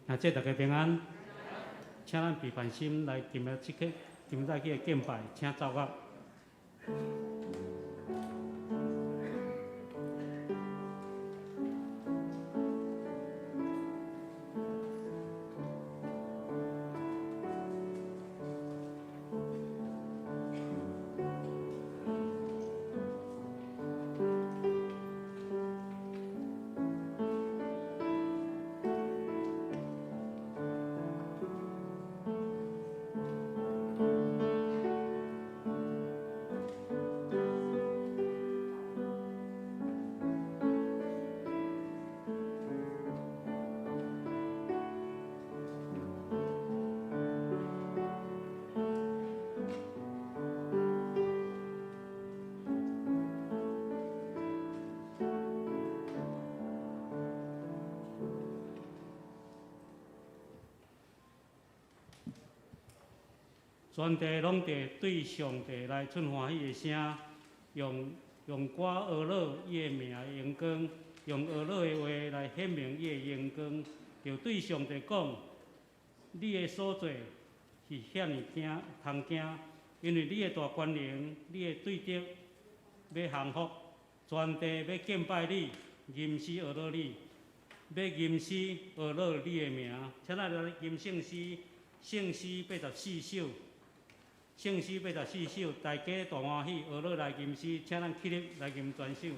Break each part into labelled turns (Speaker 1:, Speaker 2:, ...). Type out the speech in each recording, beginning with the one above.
Speaker 1: 兄弟大家平安，請咱備凡心來今日這個今早起的敬拜，請奏樂。全地攏佇對上帝來出歡喜的聲，用用歌呵咾伊的名的榮光，用呵咾的話來顯明伊的榮光。就對上帝講：你的所做是遐爾驚通驚，因為你的大權能，你的對德欲降服，全地欲敬拜你，吟詩呵咾你，欲吟詩呵咾你的名。請咱來吟聖詩，聖詩84首。聖詩84首，大家大歡喜，呵咾來吟詩，請咱起立來吟全首。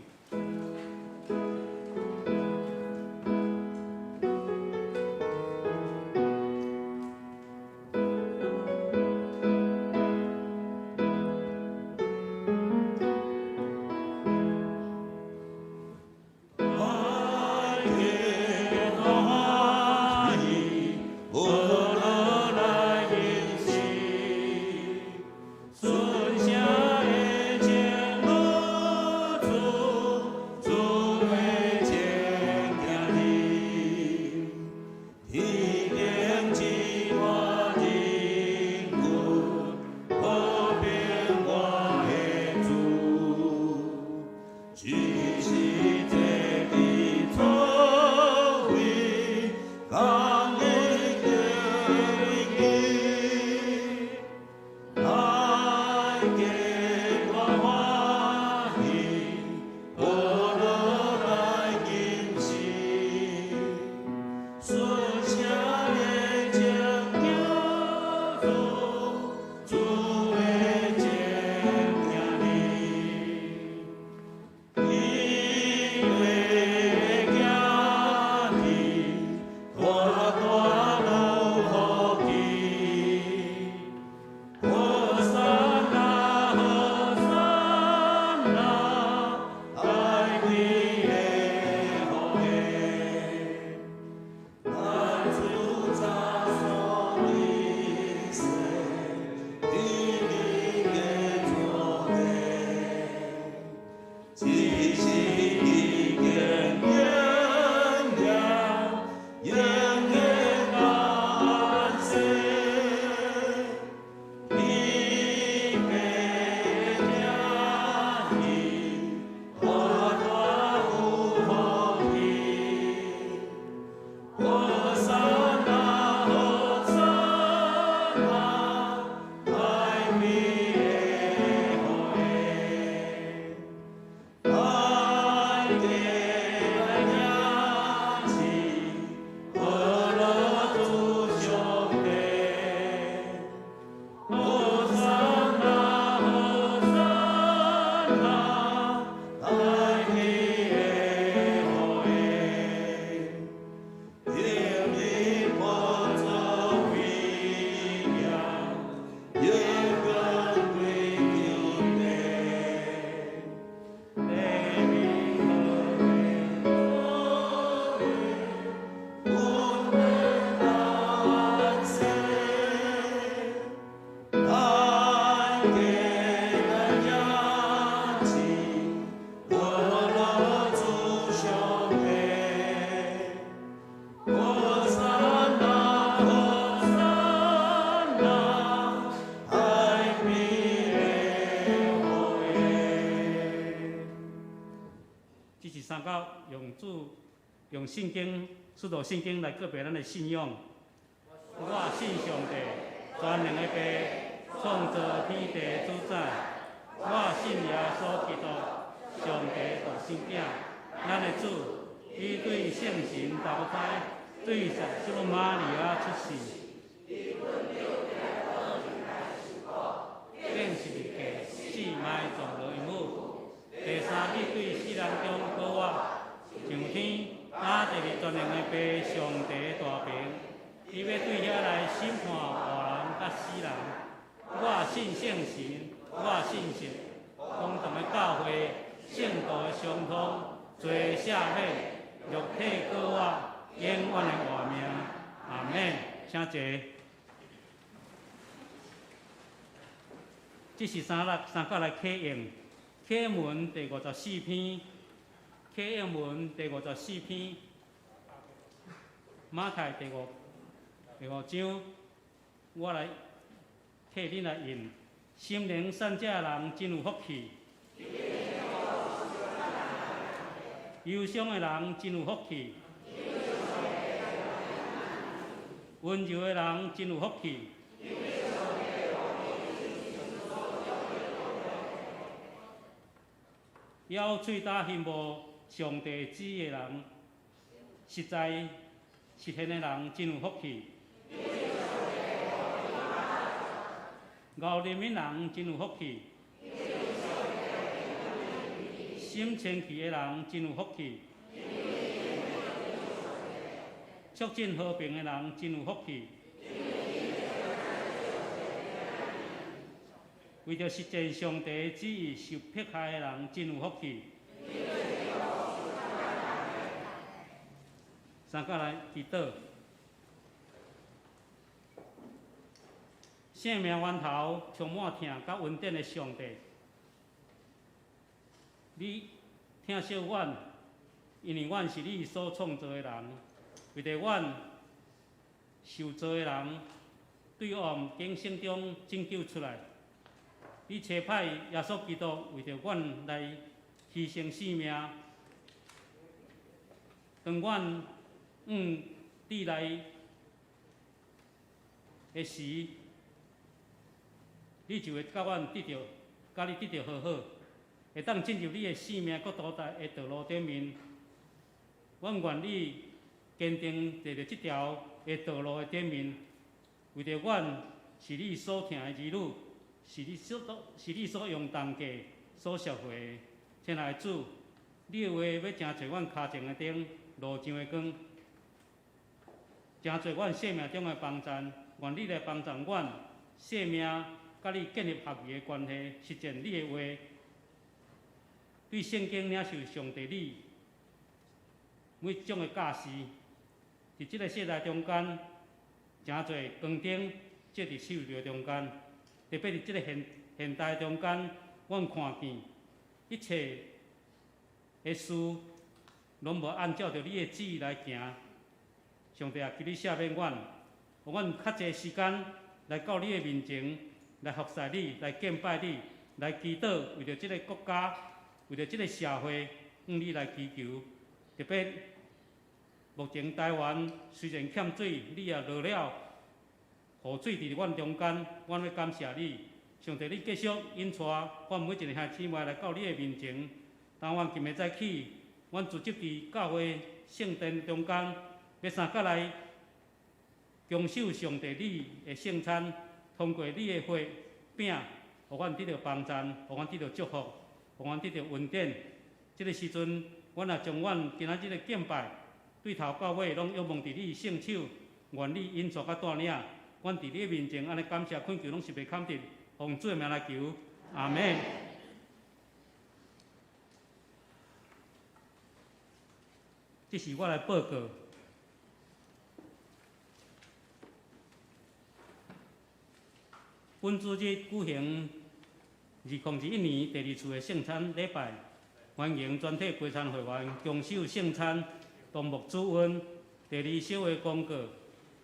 Speaker 1: 用聖經、使徒信經來告白咱的信仰。我信上帝，全能的父，創造天地主宰。我信耶穌基督，上帝獨生子，咱的主，伊對聖神投胎，對聖母瑪利亞出世。釘十字架，死埋葬落陰府，第三日對死人中復活，上天，搭佇全能的父上帝大爿，伊欲對遐來審判活人佮死人。我信聖神，我信聖公同的教會，聖徒的相通，罪赦免，肉體復活，永遠的活命。阿們。請坐。這是三日三角來啟用，啟文第五十四篇，啟用文第五十四篇，馬太第五章，我來替恁來印。心靈善者的人真有福氣，憂傷的人真有福氣，溫柔的人真有福氣。枵喙焦欣慕上帝旨意的人，實在實現的人真有福氣。熬憐憫人真有福氣。心清氣的人真有福氣。促進和平的人真有福氣。為著實踐上帝旨意受迫害的人真有福氣。三角來祈禱。生命源頭充滿疼佮恩典的上帝，你疼惜阮，因為阮是你所創造的人，為著阮受造的人，對惡境生中拯救出來。你差派耶穌基督為著阮來犧牲性命，當阮向你來的時，你就會佮阮得著，佮你得著和好，會當進入你的生命國度的道路頂面。阮願意堅定佇著這條的道路的頂面，為著阮是你所疼的兒女。是你所用重價所贖回的。親愛的主，你的話欲成做阮跤前的燈，路上的光，成做阮生命中的幫贊。願你來幫助阮生命，佮你建立合宜的關係，實踐你的話，對聖經領受上帝你每一種的教示，佇這个世代中間，成做光燈，照佇世界中間。特別佇這个現代中間，阮看見一切的事，攏無按照著你的旨意來行。上帝啊，求你赦免阮，予阮較濟時間來到你的面前，來服侍你，來敬拜你，來祈禱，為著這个國家，為著這个社會，向你來祈求。特別目前台灣雖然欠水，你也落了雨水佇阮中間，阮欲感謝你。上帝，你繼續引帶阮每一个兄姊妹來到你的面前。當阮今日早起，阮聚集佇教會聖殿中間，欲三角來享受上帝你的聖餐，通過你的血餅，予阮得著幫贊，予阮得著祝福，予阮得著恩典。這个時陣，阮也將阮今仔日的敬拜，對頭到尾攏仰望佇你的聖手，願你引帶佮帶領。阮佇你面前按呢感謝懇求，攏是袂堪得，奉主的名來求，阿們。這是我來報告。本主日舉行2021年第二次的聖餐禮拜，歡迎全體陪餐會員共守聖餐，同沐主恩。第二小的公告。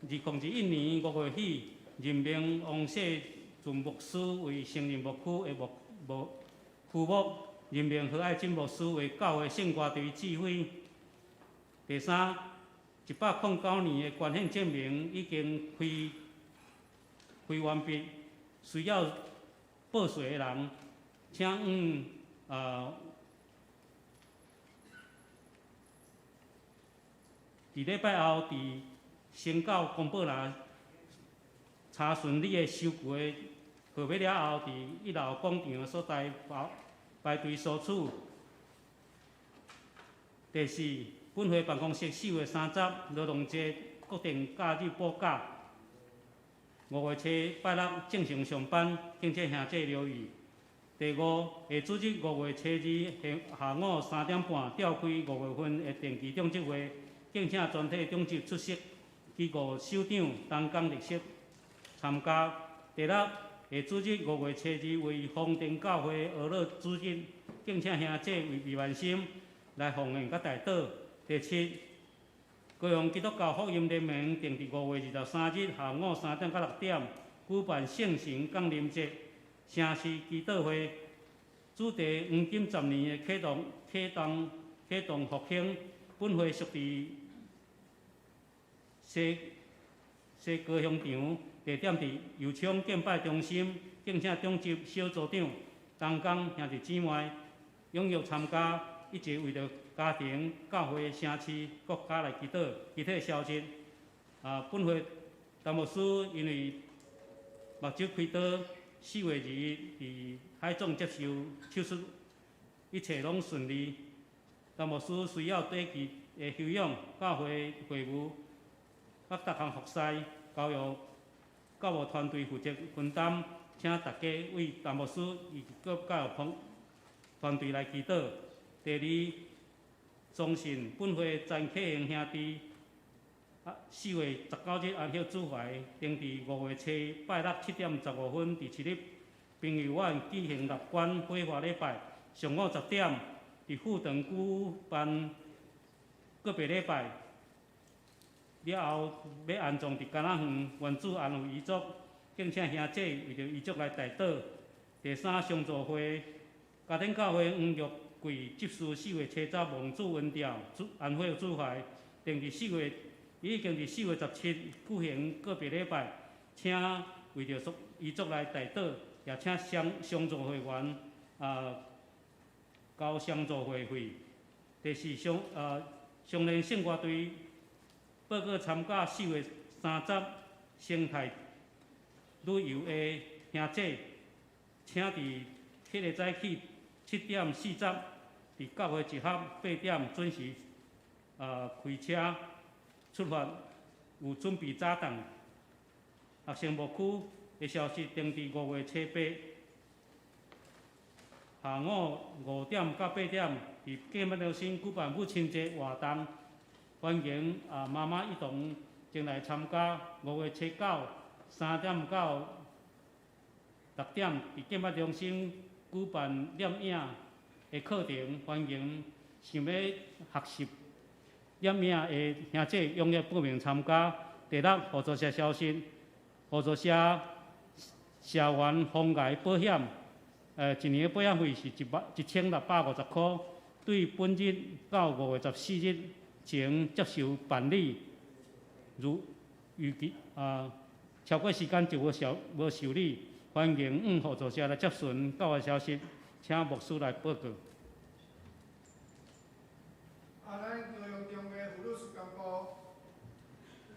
Speaker 1: 2021年5月起，任命王世俊牧師為聖靈牧區的牧區牧，任命何愛珍牧師為教會聖歌隊指揮。第三，109年的捐獻證明已經開開完畢，需要報稅的人，請佇禮拜後佇宣教公報欄查詢你的收據的號碼了後，佇一樓廣場的所在排排隊索取。第四，本會辦公室4月30勞動節國定假日補假。5月初拜六正常上班，敬請兄弟留意。第五，下主日5月初二下午3點半召開5月份的定期長執會，敬請全體長執出席，其五首長同工列席參加。第六，下主日5月初二為豐田教會俄勒主日，敬請兄弟為慰萬心來奉獻佮代禱。第七，高雄基督教福音聯盟定佇5月23日下午3點到6點舉辦聖神降臨節城市祈禱會，主題黃金十年的啟動、啟動、啟動復興。本會設佇西西高雄場，地點佇右昌敬拜中心，敬請長執小組長、同工兄弟姊妹踴躍參加，一齊為著家庭、教會、城市、國家來祈禱。其他消息，本會陳牧師因為目睭開刀，4月2日佇海總接受手術，一切攏順利。陳牧師需要短期的休養，教會會務、佮逐項服侍，交由教務團隊負責分擔，請大家為陳牧師以及閣教育團隊來祈禱。第二，相信本會詹啟榮兄弟，4月19日安息主懷，定佇5月初拜六7點15分佇市立檳友苑舉行立關火化禮拜，上午10點佇富長舉辦告別禮拜，了後欲安葬佇甘仔園，願主安慰遺族，敬請兄弟為著遺族來代禱。第三，相助會家庭教會黃玉桂執事4月初十望主恩召主安息主懷，定佇四月已經佇4月17舉行告別禮拜，請為著遺族來代禱，也請相相助會員交相助會費。第四，雙雙連聖歌隊報告參加4月30生態旅遊的兄弟，請佇彼个早起7點40，佇教會集合8點準時開車出發，有準備早頓。學生牧區的消息定佇5月初八下午5點到8點，佇建辦中心舉辦母親節活動，歡迎媽媽一同前來參加。5月初九3點到6點，佇建辦中心舉辦攝影的課程，歡迎想欲學習攝影的兄弟踴躍報名參加。第六，合作社消息，合作社社員防癌保險，一年的保險費是1650箍，對本日到5月14日前接受辦理，如預期超過時間就無受無受理。歡迎向合作社來諮詢教會消息，請牧師來報告。
Speaker 2: 咱高雄中會婦女事工部，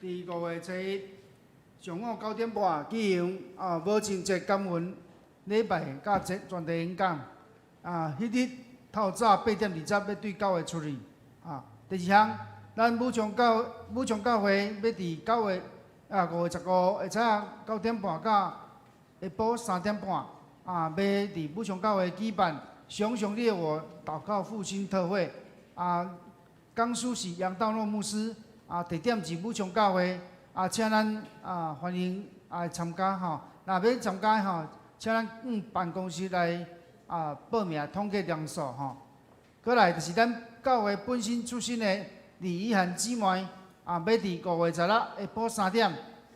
Speaker 2: 佇5月初一上午9點半舉行母親節感恩禮拜佮全全體演講。彼日透早8點20欲對教會出去。第二項，咱武昌教會欲佇5月15下早9點半到下晡3點半，欲佇武昌教會舉辦熊熊烈火禱告復興特會。講師是楊道諾牧師，地點是武昌教會，請咱歡迎參加吼。若欲參加吼，請咱向辦公室來報名統計人數吼。閣來就是咱教會本身出身的李怡涵姊妹，欲佇5月16下晡3點，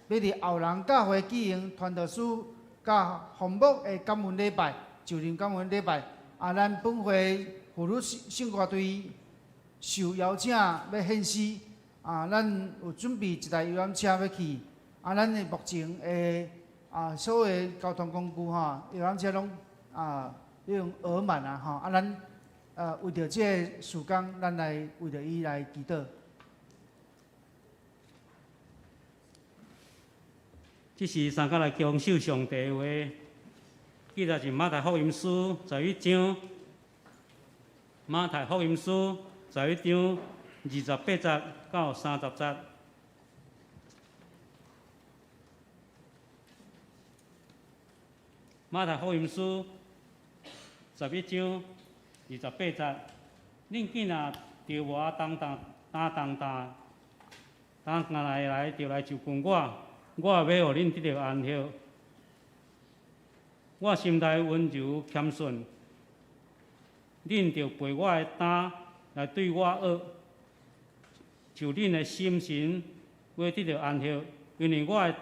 Speaker 2: 欲佇後人教會舉行傳道書佮紅木的感恩禮拜，就任感恩禮拜。咱本會婦女聖歌隊。受邀請欲獻詩，啊，咱有準備一台遊覽車欲去，啊，咱的目前的啊所有的交通工具吼，遊覽車攏啊已經額滿啊吼，啊，咱為著這个事工，咱來為著伊來祈禱。
Speaker 1: 這是三個來享受上帝的話，記載佇馬太福音書十一章，馬太福音書十一章28節到30節。馬太福音書十一章二十八節，恁囝若著無愛擔擔擔重擔，擔來來著來就近我，我欲予恁得著安息。我心內溫柔謙遜，恁著背我的擔來對我學，就恁的心神會得著安息，因為我的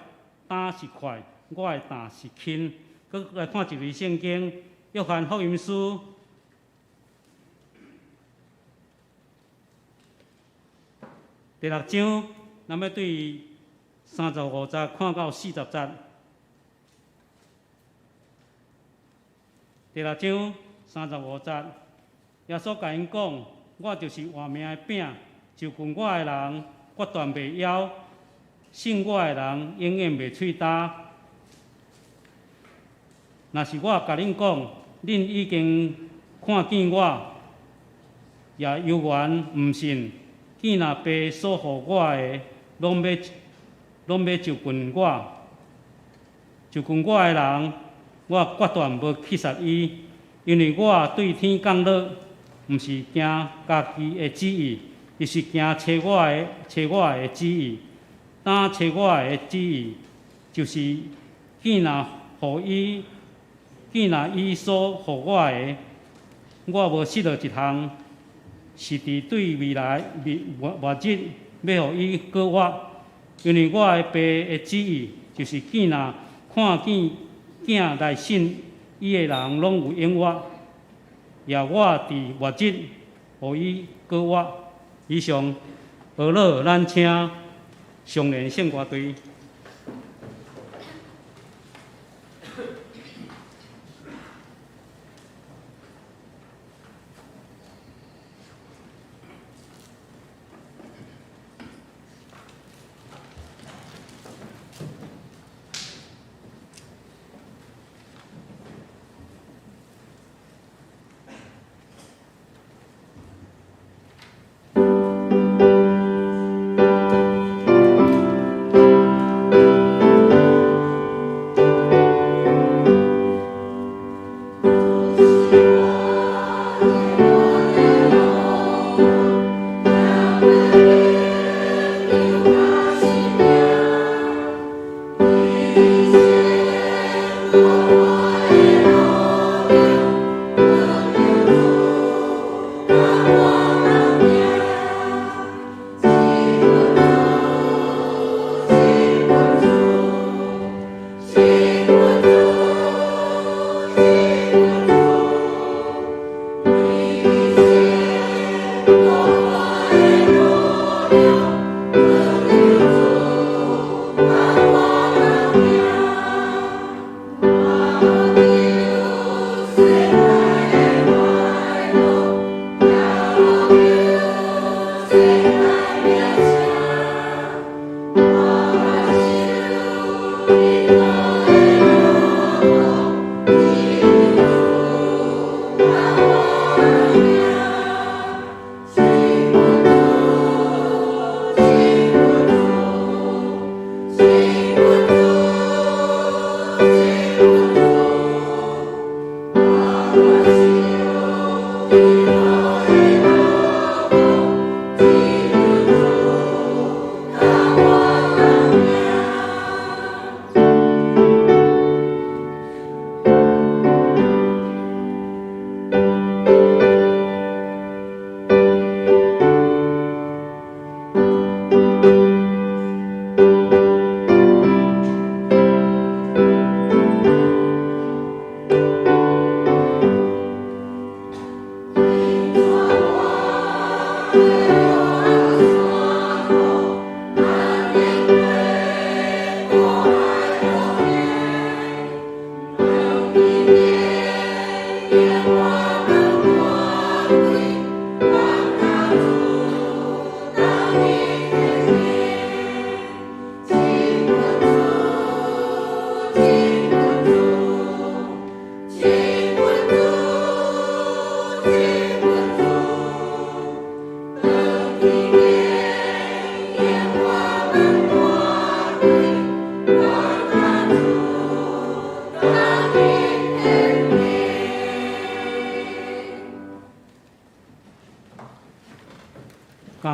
Speaker 1: 擔是快，我的擔是輕。閣來看一節聖經，約翰福音書第六章，咱欲對35節看到40節。第六章三十五節，耶穌共𪜶講：我就是活命的餅，就近我的人，決斷袂枵；信我的人，永遠袂喙焦。若是我共恁講，恁已經看見我，也猶原毋信。見若爸所予我的，攏欲就近我，就近我的人，我決斷無棄殺伊，因為我對天降落，毋是行家己的旨意，而是行差我的旨意。當差我的旨意，就是見若予伊，見若伊所予我的，我無失落一項，是佇對未來未末末日欲予伊閣活。因為我的爸的旨意，就是見若看見囝來信伊的人，攏有永活。也我佇末日予伊閣活。以上，呵咾，咱請上聯聖歌隊。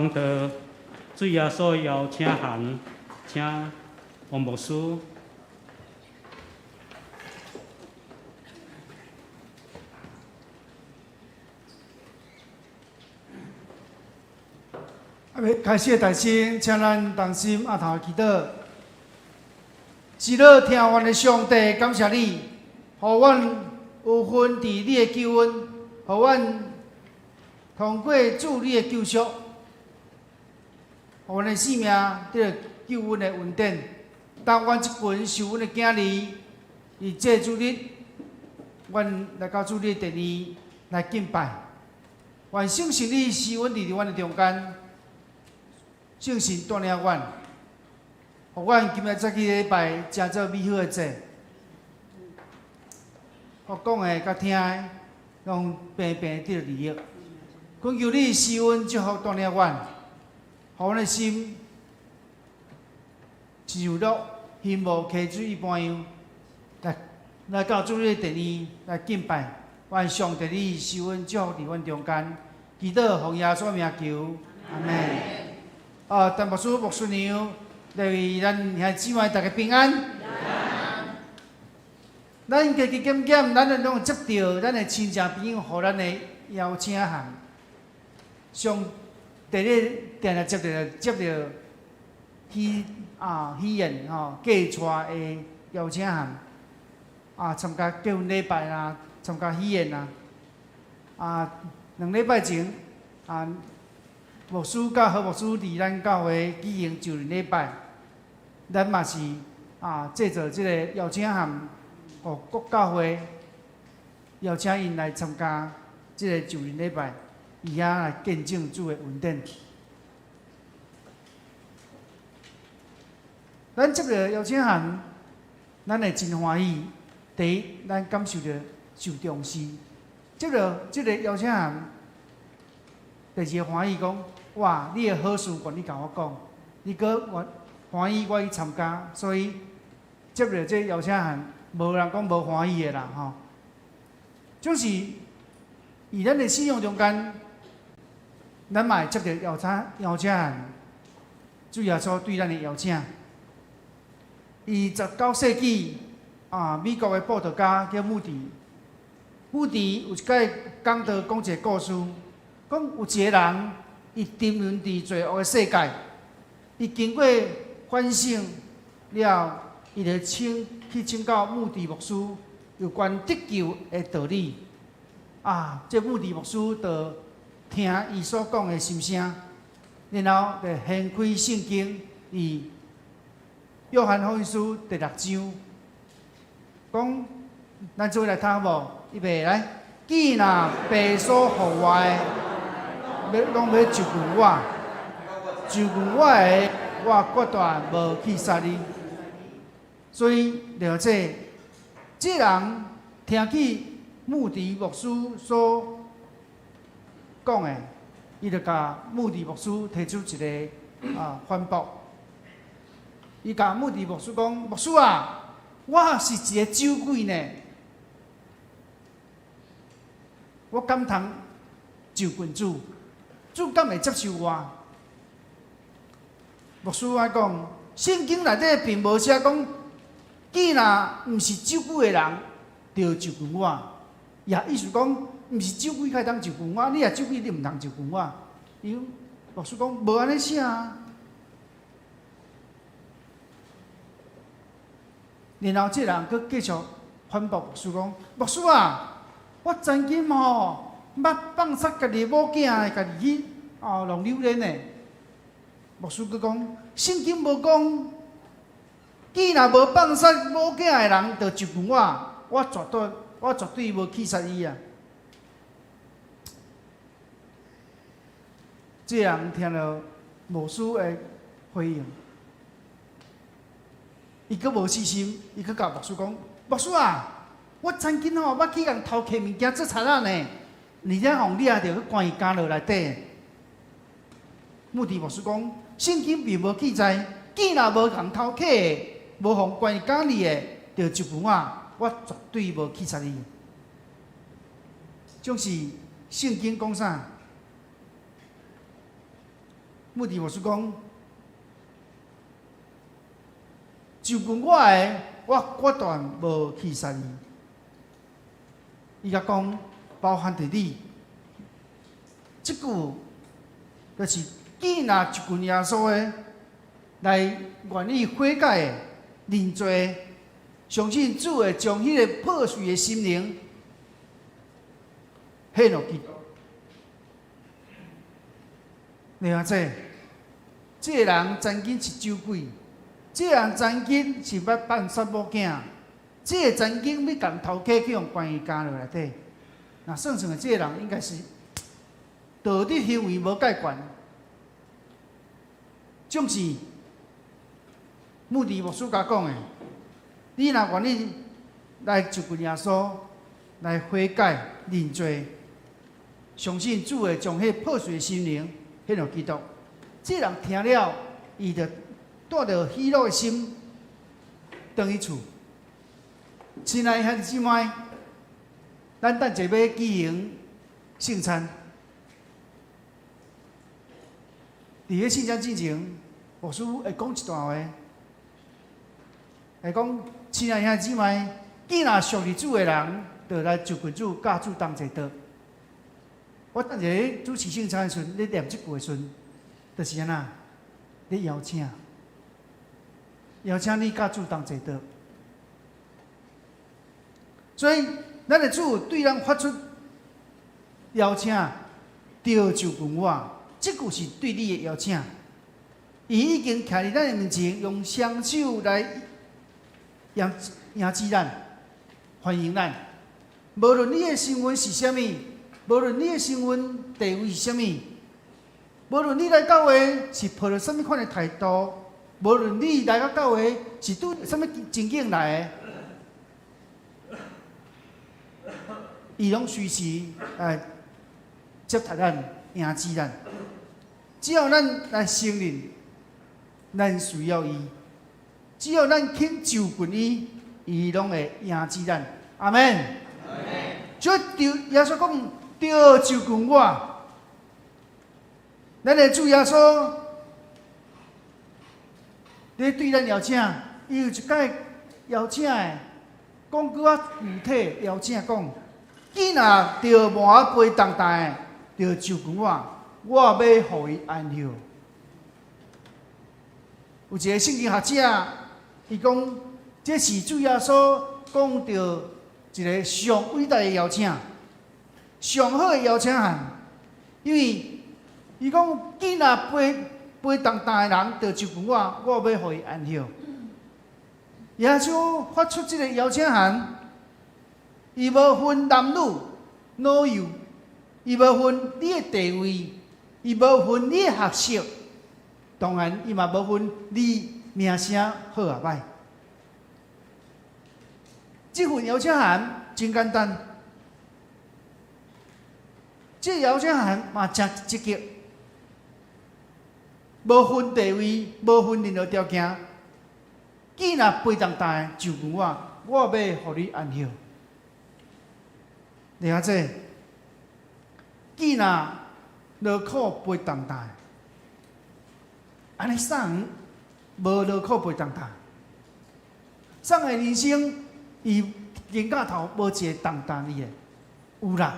Speaker 1: 講道，主耶穌邀請函，請王牧師。
Speaker 2: 啊，欲開始的代先，請咱同心徛頭祈禱。慈樂疼阮的上帝，感謝你，予阮有份佇你的救恩，予阮通過主你的救贖，予阮的性命得著救恩的恩典。當阮這群受阮的囝兒，佇這主日，阮來到主你的殿裡來敬拜。願聖神你施恩佇阮的中間，聖神帶領阮，予阮今日早起禮拜，成做美好的祭，予講的佮聽的，攏平平得著利益。懇求你施恩祝福帶領阮，予阮的心親像鹿興無溪水一般樣，來來到主你的殿裡來敬拜。願上帝你施恩祝福佇阮中間，祈禱奉耶穌名求，阿們。啊，陳牧師、牧師娘，來為咱兄弟姊妹大家平安。咱加加減減，咱攏會接著咱的親戚朋友予咱的邀請函。上第日定定接著喜啊喜宴吼，嫁娶的邀請函啊，參加結婚禮拜啦，參加喜宴啦。啊，2禮拜前啊，牧師佮何牧師佇咱教會舉行就任禮拜，咱嘛是啊製作這個邀請函，予各教會邀請𪜶來參加這個就任禮拜，佇遐來見證主的恩典。咱接著邀請函，咱會真歡喜。第一，咱感受著受重視。接著這个邀請函，第二个歡喜講，哇，你的好事願意共我講，你閣願歡喜我去參加，所以接著這邀請函，無人講無歡喜的啦吼。總是佇咱的信仰中間，咱嘛會接著邀請函，主耶穌對咱的邀請。佇19世紀啊，美國的布道家叫穆迪，穆迪有一擺講道講一個故事，講有一個人，伊沉淪佇罪惡的世界，伊經過反省了，伊就請去請教穆迪牧師有關得救的道理。啊，這穆迪牧師就聽伊所講的心聲，然後就掀開聖經，佇約翰福音書第六章，講，咱做伙來讀好無？預備來，既若父所予我的，欲攏欲就近我，就近我的，我決斷無棄殺伊。所以了解，這人聽起穆迪牧師所講的，伊就共穆迪牧師提出一个啊反駁。伊共穆迪牧師講：牧師啊，我是一个酒鬼呢，我敢通就近主？主敢會接受我？牧師按講，聖經內底並無寫講，既若毋是酒鬼的人，就就近我。也意思講，毋是酒鬼才會當就近我，你若酒鬼，你毋通就近我。伊牧師講無按呢寫啊。然後這人閣繼續反駁牧師講：牧師啊，我曾經吼捌放殺家己某囝，家己去哦弄榴蓮的。牧師閣講，聖經無講，既若無放殺某囝的人，就就近我，我絕對無棄殺伊啊！這人聽著牧師的回應。伊閣無死心，伊閣共牧師講：牧師啊，我曾經吼捌去共偷摕物件做賊仔呢，而且予掠著去關佇監牢內底。穆迪牧師講，聖經並無記載，既若無共偷摕的，無予關佇監裡的，就就近我，我絕對無棄殺伊。總是聖經講啥？穆迪牧師講，就近我的，我決斷無棄殺伊。伊共講，包含佇你，這句就是，既若就近耶穌的，來願意悔改的、認罪，相信主會將彼个破碎的心靈獻予基督。你看這，這个人曾經是酒鬼，這个人曾經是欲辦殺某囝，這个曾經欲共頭家去予關佇監牢內底。若算算的，這个人應該是道德行為無蓋懸，總是穆迪牧師共講的，你若願意來就近耶穌，來悔改認罪，相信主會將彼破碎的心靈獻予基督。這人聽了，伊就帶著喜樂的心轉去厝。親愛兄弟姊妹，咱等下欲舉行聖餐。佇咧聖餐之前，牧師會講一段話，會講：親愛兄弟姊妹，既若屬於主的人，就來就近主，佮主同齊桌。我等下主持聖餐的時陣，咧念這句的時陣，就是按怎？咧邀請，邀請你佮主同齊桌。所以，咱的主對咱發出邀請，著就近我，這句是對你的邀請。伊已經徛佇咱的面前，用雙手來迎迎接咱，歡迎咱。無論你的身份是啥物，無論你的身份地位是啥物，無論你來教會是抱著啥物款的態度，無論你來到教會是對啥物情景來的，伊攏隨時來接待咱、迎接咱。只要咱來承認，咱需要伊；只要咱肯就近伊，伊攏會迎接咱。阿們。所以，耶穌講，著就近我。咱的主耶穌，咧對咱邀請，伊有一擺邀請的，講閣較具體邀請講，囝若著無背重擔的，著就近我，我欲予伊安歇。有一个聖經學者，伊講，這是主耶穌講著一个上偉大的邀請，上好的邀請函，因為伊講，囝若背背重擔的人，著就近我，我欲予伊安歇。耶穌發出這个邀請函，伊無分男女老幼，伊無分你的地位，伊無分你的學識，當然伊嘛無分你名聲好抑歹。這份邀請函真簡單，這邀請函嘛誠積極，無分地位，無分任何條件。囝若背重擔的就近我，我欲予你安歇。你看這，囝若勞苦背重擔，按呢啥人無勞苦背重擔？啥人的人生，伊肩胛頭無一个重擔佇的？有啦，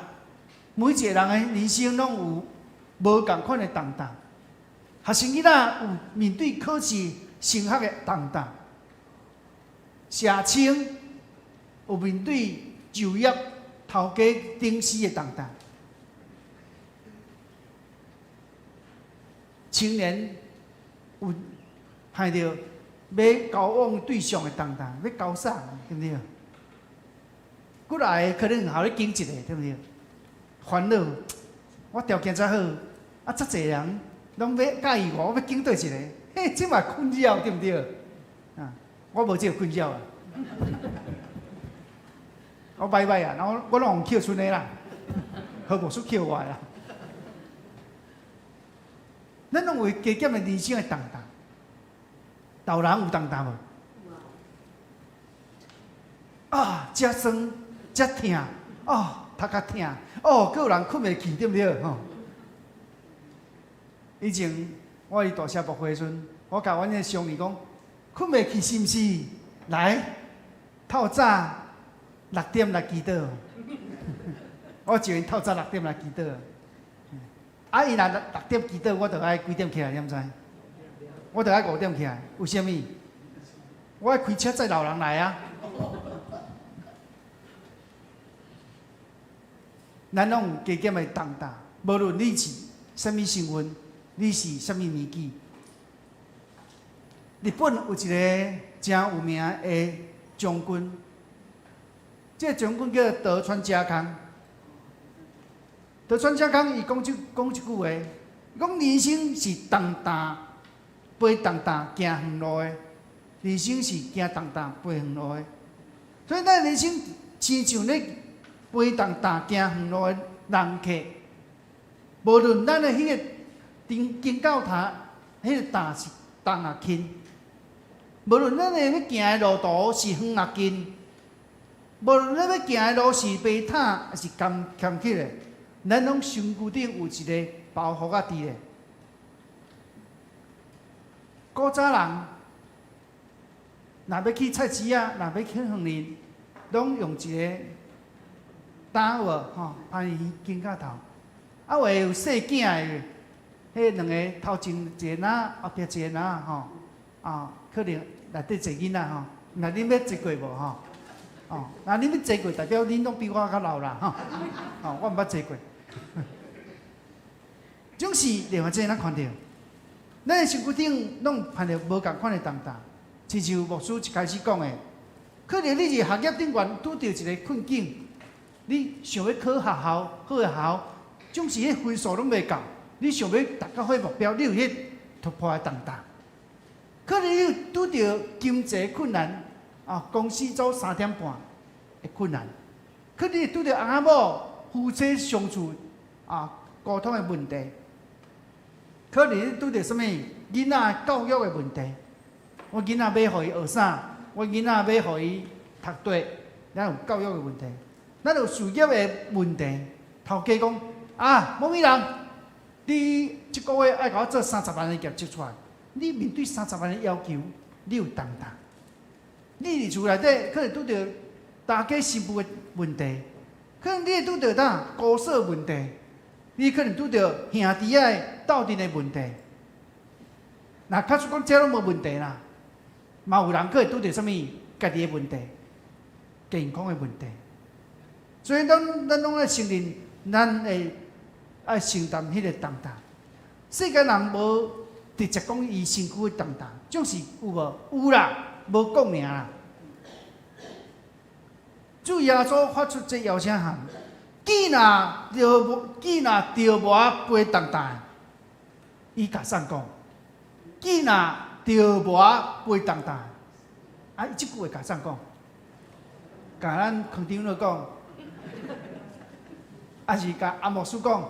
Speaker 2: 每一个人的人生攏有無仝款的重擔。學生囡仔有面對考試、升學的重擔；社青有面對就業、頭家頂死的重擔；青年有碰著欲交往對象的重擔，欲交啥，對毋對？幾若个可能予你揀一个，對毋對？煩惱，我條件遮好，啊，遮濟人攏欲佮意我，我欲揀佗一个？嘿，這嘛困擾，對毋對？啊，我無這个困擾啊。我䆀䆀啊，然後我攏予抾賰的啦，何牧師抾我的啦。咱攏有加減的人生的重擔，老人有重擔無？啊，遮酸，遮疼，哦，頭殼疼，哦，閣有人睏袂去，對毋對？吼。以前我我佇大社牧會時陣，我共阮的雙兒講，睏袂去是毋是？來，透早六點來祈禱。我叫𪜶透早六點來祈禱。啊，伊若六點祈禱，我就愛幾點起來？你毋知？我就愛5點起來。為啥物？我愛開車載老人來啊！咱攏有加減的重擔，無論你是啥物身份，你是啥物年紀。日本有一個誠有名的將軍，這個將軍叫德川家康。德川家康伊講一句話，伊講人生是重擔，背重擔行遠路的，人生是行重擔背遠路的。所以咱人生親像咧背重擔行遠路的人客，無論咱的彼個頂肩胛頭，彼個擔是重抑輕，無論咱的欲行的路途是遠抑近，無論咱欲行的路是平坦抑是坎坎坷的，咱攏身軀頂有一個包袱仔佇咧。古早人若欲去菜市仔，若欲去園林，攏用一個擔有無吼，攀佇肩胛頭。啊，有的有細囝的，彼兩个頭前一個籃，後壁一個籃吼，啊，可能內底濟囡仔吼，若恁欲坐過無吼？哦，若恁欲坐過，代表恁攏比我較老啦吼。哦，我毋捌坐過。總是另外一個咱看著，咱的身軀頂攏攀著無仝款的重擔，親像牧師一開始講的，可能你佇學業頂懸拄著一個困境，你想欲考學校好的學校，總是彼分數攏袂夠，你想欲達到彼目標，你有彼突破的重擔。可能你有拄著經濟困難，啊，公司走3點半的困難，可能你拄著翁仔某夫妻相處啊溝通的問題，可能你拄著啥物囡仔教育的問題，我囡仔欲予伊學啥，我囡仔欲予伊讀佗，咱有教育的問題，咱有事業的問題。頭家講啊，某某人，你這個月愛共我做三十萬的業績出來，你面對三十萬的要求，你有重擔。你佇厝內底可能拄著大家媳婦的問題，可能你會拄著啥姑嫂問題，你可能拄著兄弟仔鬥陣的問題。若假使講這攏無問題啦，嘛有人可會拄著啥物家己的問題、健康的問題。所以咱咱攏愛承認，咱會愛承擔彼個重擔。世間人無直接講伊身軀的重擔，總是有無？有啦，無講爾啦。主耶穌發出這邀請函，既若著無，既若著無背重擔，伊共啥講？既若著無背重擔，啊，伊這句話共啥講？共咱科長老講，抑是共阿牧師講，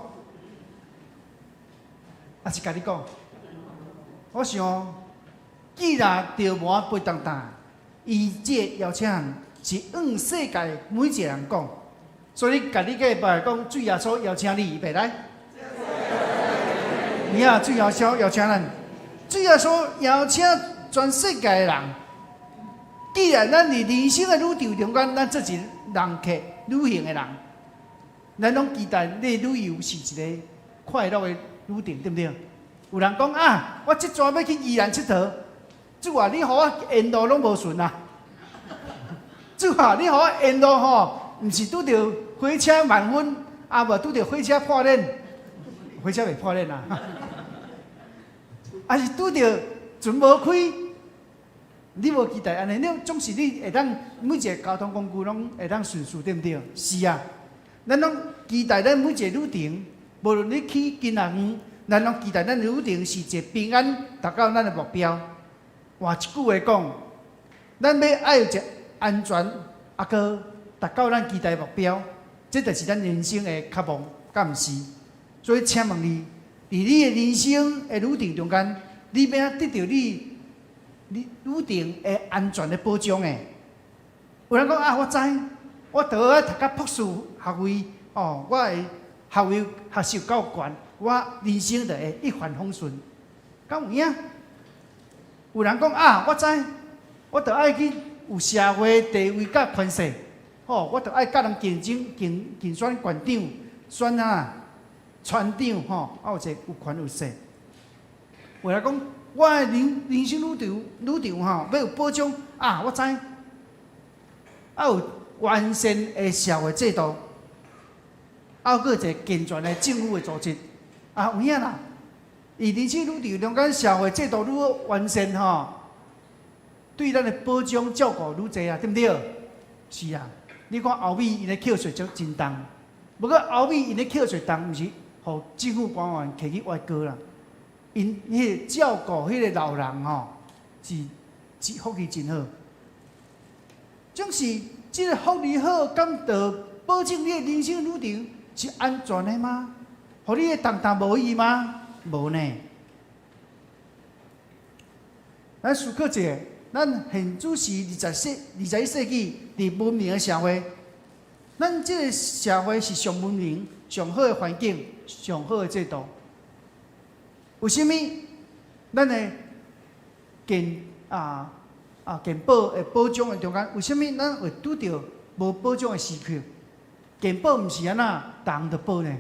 Speaker 2: 抑是共你講？我想，既若著無背重擔，伊這邀請函是向世界每一個人講，所以共你隔壁講，主耶穌邀請你，預備來。你啊，主耶穌邀請咱，主耶穌邀請全世界的人。既然咱佇人生的旅途中間，咱做一個人客旅行的人，咱攏期待你旅遊是一個快樂的旅程，對毋對？有人講啊，我這逝欲去宜蘭𨑨迌，主啊，你予我沿路攏無順啊！主啊，你予我沿路吼，毋是拄著火車滿分，啊無拄著火車破鏈，火車袂破鏈啊，抑是拄著船無開，你無期待按呢？你總是你會當每一個交通工具攏會當順遂，對毋對？是啊，咱攏期待咱每一個旅程，無論你去近抑遠，咱攏期待咱的旅程是一個平安達到咱的目標。換一句話講，咱欲愛有一個安全，抑閣達到咱期待目標，這就是咱人生的渴望，敢毋是？所以，請問你，佇你的人生的旅程中間，你欲按怎得著你你旅程的安全的保障的？有人講啊，我知，我著愛讀到博士學位，哦，我的學位學習夠懸，我人生就會一帆風順。敢有影？有人講啊，我知，我著愛去有社會地位佮權勢，吼，我著愛佮人競爭，競選縣長，選啊村長，吼，啊有一個有權有勢。有人講，我的人生旅程吼，欲有保障啊，我知，啊有完善的社會制度，啊，閣一個健全的政府的組織，啊有影啦。伊人生旅程中間社會制度愈完善吼，對咱的保障照顧愈濟啊，對毋對？是啊，你看歐美𪜶的課稅就真重，不過歐美𪜶的課稅重，毋是予政府官員摕去挖高啦，𪜶彼個照顧彼個老人吼，是福利真好。總是這個福利好，敢就保證你的人生旅程是安全的嗎？予你會重擔無伊嗎？無呢。咱思考一下，咱現主時21世紀佇文明的社會，咱這個社會是上文明、上好的環境、上好的制度。為啥物咱的健保的保障的中間，為啥物咱會拄著無保障的時刻？健保毋是按怎，逐項都保呢？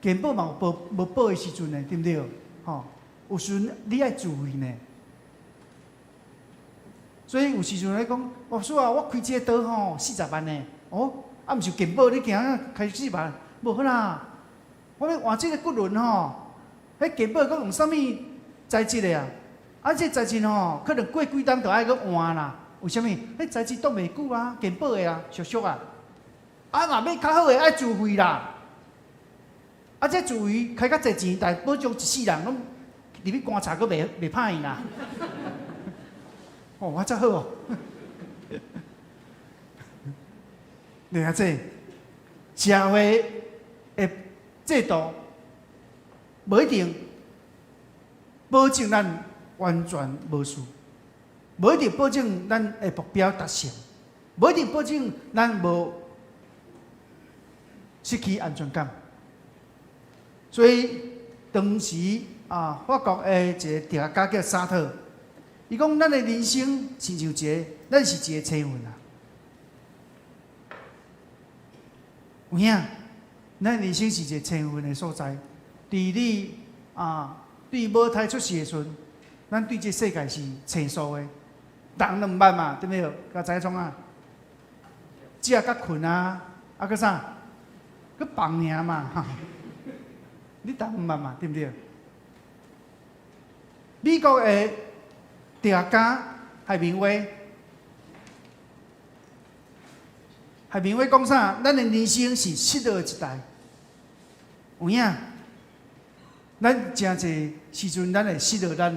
Speaker 2: 健保嘛有保無保的時陣呢，對毋對？吼，有時陣你愛自費呢。所以有時陣咧講，牧師啊，我開這個刀吼40萬呢，哦，啊毋是健保，你行開40萬，無好啦。我欲換這個骨輪吼，彼健保閣用啥物材質的啊？啊，這材質吼，可能過幾冬就愛閣換啦。為啥物？彼材質擋袂久啊，健保的啊，俗俗啊。啊，若欲較好的愛自費啦。啊，這自費開較濟錢，但保障一世人攏入去棺材閣袂歹去啦。哦，我遮好哦。你看這社會的制度，無一定保證咱完全無事，無一定保證咱的目標達成，無一定保證咱無失去安全感。所以當時啊，法國的一個哲學家叫沙特，伊講咱的人生親像一個，咱是一個星雲啊。有影，咱人生是一個星雲的所在。佇你啊，對母胎出世的時陣，咱對這世界是青素的，人攏毋捌嘛，對毋對？敢知創啊？食佮睏啊，啊閣啥？閣放爾嘛，哈。你逐毋捌嘛，對毋對？美國的哲學家海明威，海明威講啥？咱的人生是失落的一代，有影？咱誠濟時陣，咱會失落咱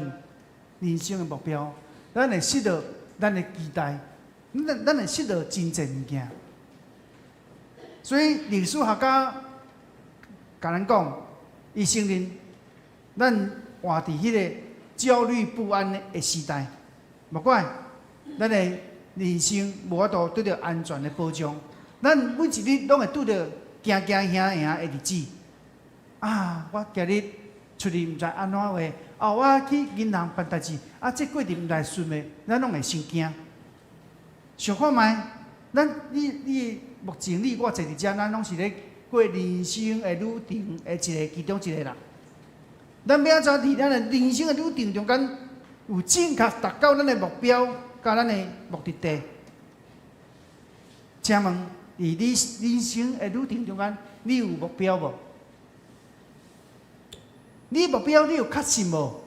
Speaker 2: 人生的目標，咱會失落咱的期待，咱會失落真濟物件。所以歷史學家共咱講，伊承認咱活佇彼個焦慮不安的時代，無怪咱的人生無法度得著安全的保障。咱每一日攏會拄著驚驚嚇嚇的日子。啊，我今日出去毋知按怎話，哦，我去銀行辦代誌，啊，這過程毋知順袂，咱攏會先驚。想看覓，咱你你目前你我坐佇遮，咱攏是咧過人生的旅程的一個其中一個人。咱欲按怎佇咱的人生的旅程中間，有正確達到咱的目標，佮咱的目的地？請問，佇你人生的旅程中間，你有目標無？你目標你有確信無？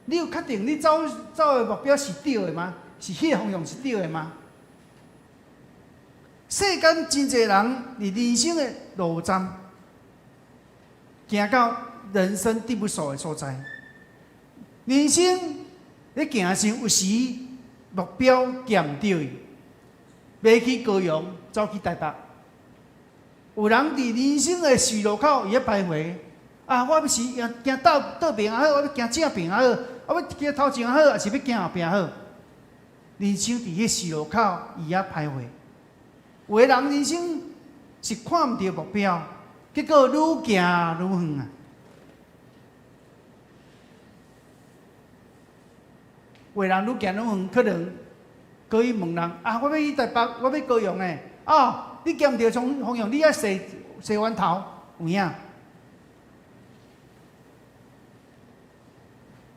Speaker 2: 你有確定你走走的目標是對的嗎？是彼個方向是對的嗎？世間真濟人佇人生的路站，行到人生地不熟的所在。人生咧行時，有時目標行毋對，欲去高雄，走去台北。有人佇人生的十字路口，伊咧徘徊。啊，我欲是行行倒倒爿較好，我欲行正爿較好，我欲行頭前較好，抑是欲行後壁好？人生佇彼十字路口，伊遐徘徊。有的人人生是看毋著目標，結果愈行愈遠啊！有的人愈行愈遠，可能閣去問人啊，我欲去台北，我欲高雄的，啊，你行毋著方向，你愛踅踅彎頭，有影。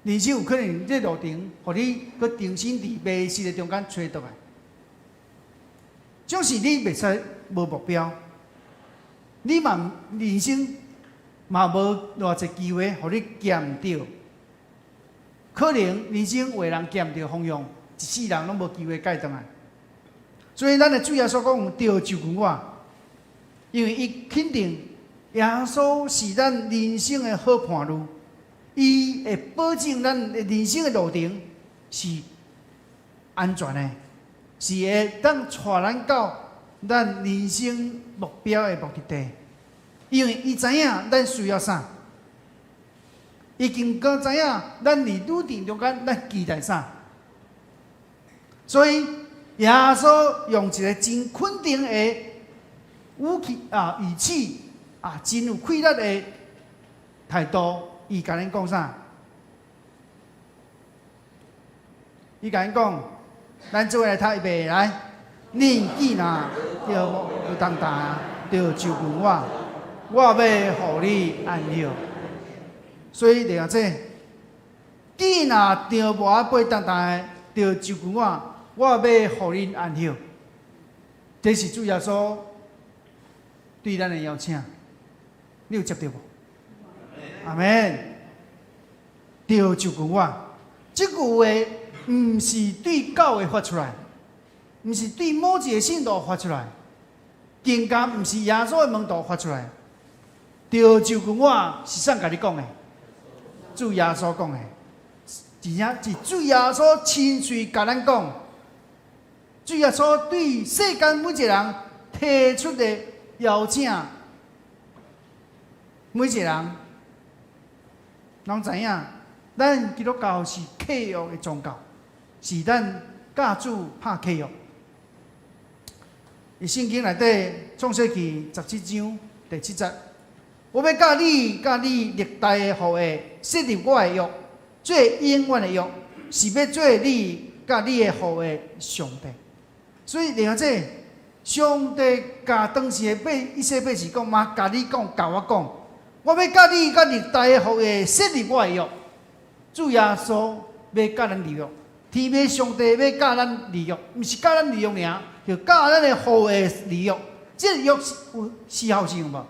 Speaker 2: 人生有可能這路程，予你閣重新佇迷失的中間揣倒來。總是你袂使無目標，你嘛人生嘛無偌濟機會，予你行毋著。可能人生有的人行毋著方向，一世人攏無機會改轉來。所以咱的主耶穌講著就近我，因為伊肯定耶穌是咱人生的好伴侶，伊會保證咱的人生的路程是安全的，是會當帶咱到咱人生目標的目的地。因為伊知影咱需要啥，伊更加知影咱佇旅程中間咱期待啥。所以耶穌用一個真肯定的語氣啊，語氣啊，真有氣力的態度，伊共恁講啥？伊共恁講，咱做伙來讀預備來，恁既若著無重擔，著就近我，我欲予你安歇。所以弟兄姊，既若著無背重擔的，著就近我，我欲予恁安歇。這是主耶穌對咱的邀請，你有接著無？阿們。著就近我，這句話毋是對教會發出來，毋是對某一個信徒發出來，更加毋是耶穌的門徒發出來。著就近我是啥共你講的？主耶穌講的，真正是主耶穌親喙共咱講。主耶穌對世間每一個人提出的邀請，每一個人攏知影，咱基督教是契約的宗教，是咱佮主拍契約。佇聖經內底創世記17章第7節，我欲佮你、佮你歷代的後裔設立我的約，做永遠的約，是欲做你佮你的後裔上帝。所以，弟兄姊，上帝共當時的百以色列百姓講，嘛共你講，共我講，我欲佮你佮歷代的後裔設立我的約。主耶穌欲佮咱立約，天父上帝欲佮咱立約，毋是佮咱立約爾，就佮咱的後裔立約。這個約是有時效性無？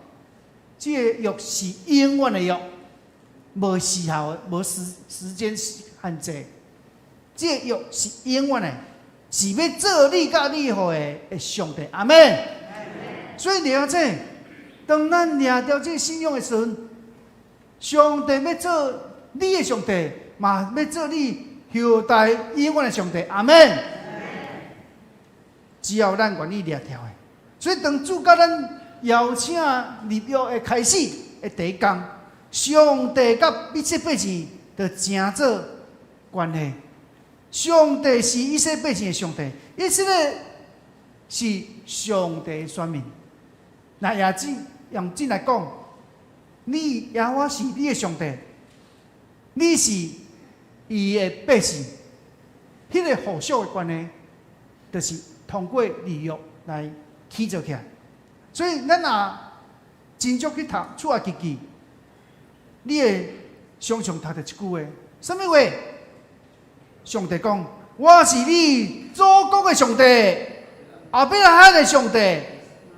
Speaker 2: 這個約是永遠的約，無時效的，無時間限制。這個約是永遠的，是欲做你佮你後裔的上帝。阿們。所以，弟兄姊，當咱領著這個信仰的時陣，上帝欲做你的上帝，嘛欲做你後代永遠的上帝。阿們。只要咱願意掠著的，所以當主共咱邀請立約的開始的第一工，上帝佮以色列百姓就成做關係。上帝是以色列百姓的上帝，以色列是上帝的選民。那也只用這來講，你耶和華是你的上帝，你是伊的百姓，彼個互相的關係，就是通過立約來起造起來。所以咱若真足去讀出埃及記，你會常常讀著一句話，啥物話？上帝講：我是你祖國的上帝，亞伯拉罕的上帝，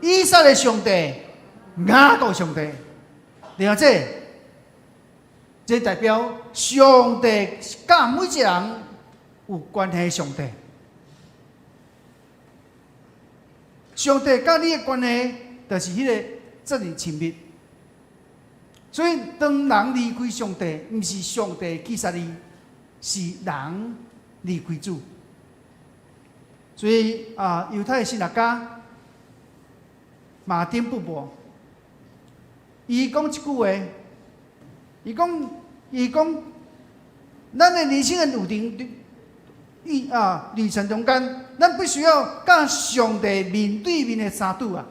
Speaker 2: 以撒的上帝，雅各的上帝。了解？這代表上帝佮每一個人有關係的上帝。上帝佮你的關係，就是彼個這爾親密。所以，當人離開上帝，毋是上帝去殺伊，是人離開主。所以啊，猶太神學家馬丁布伯，伊講一句話，伊講，伊講，咱的人生的旅程，啊旅程中間，咱必須要佮上帝面對面的相拄啊。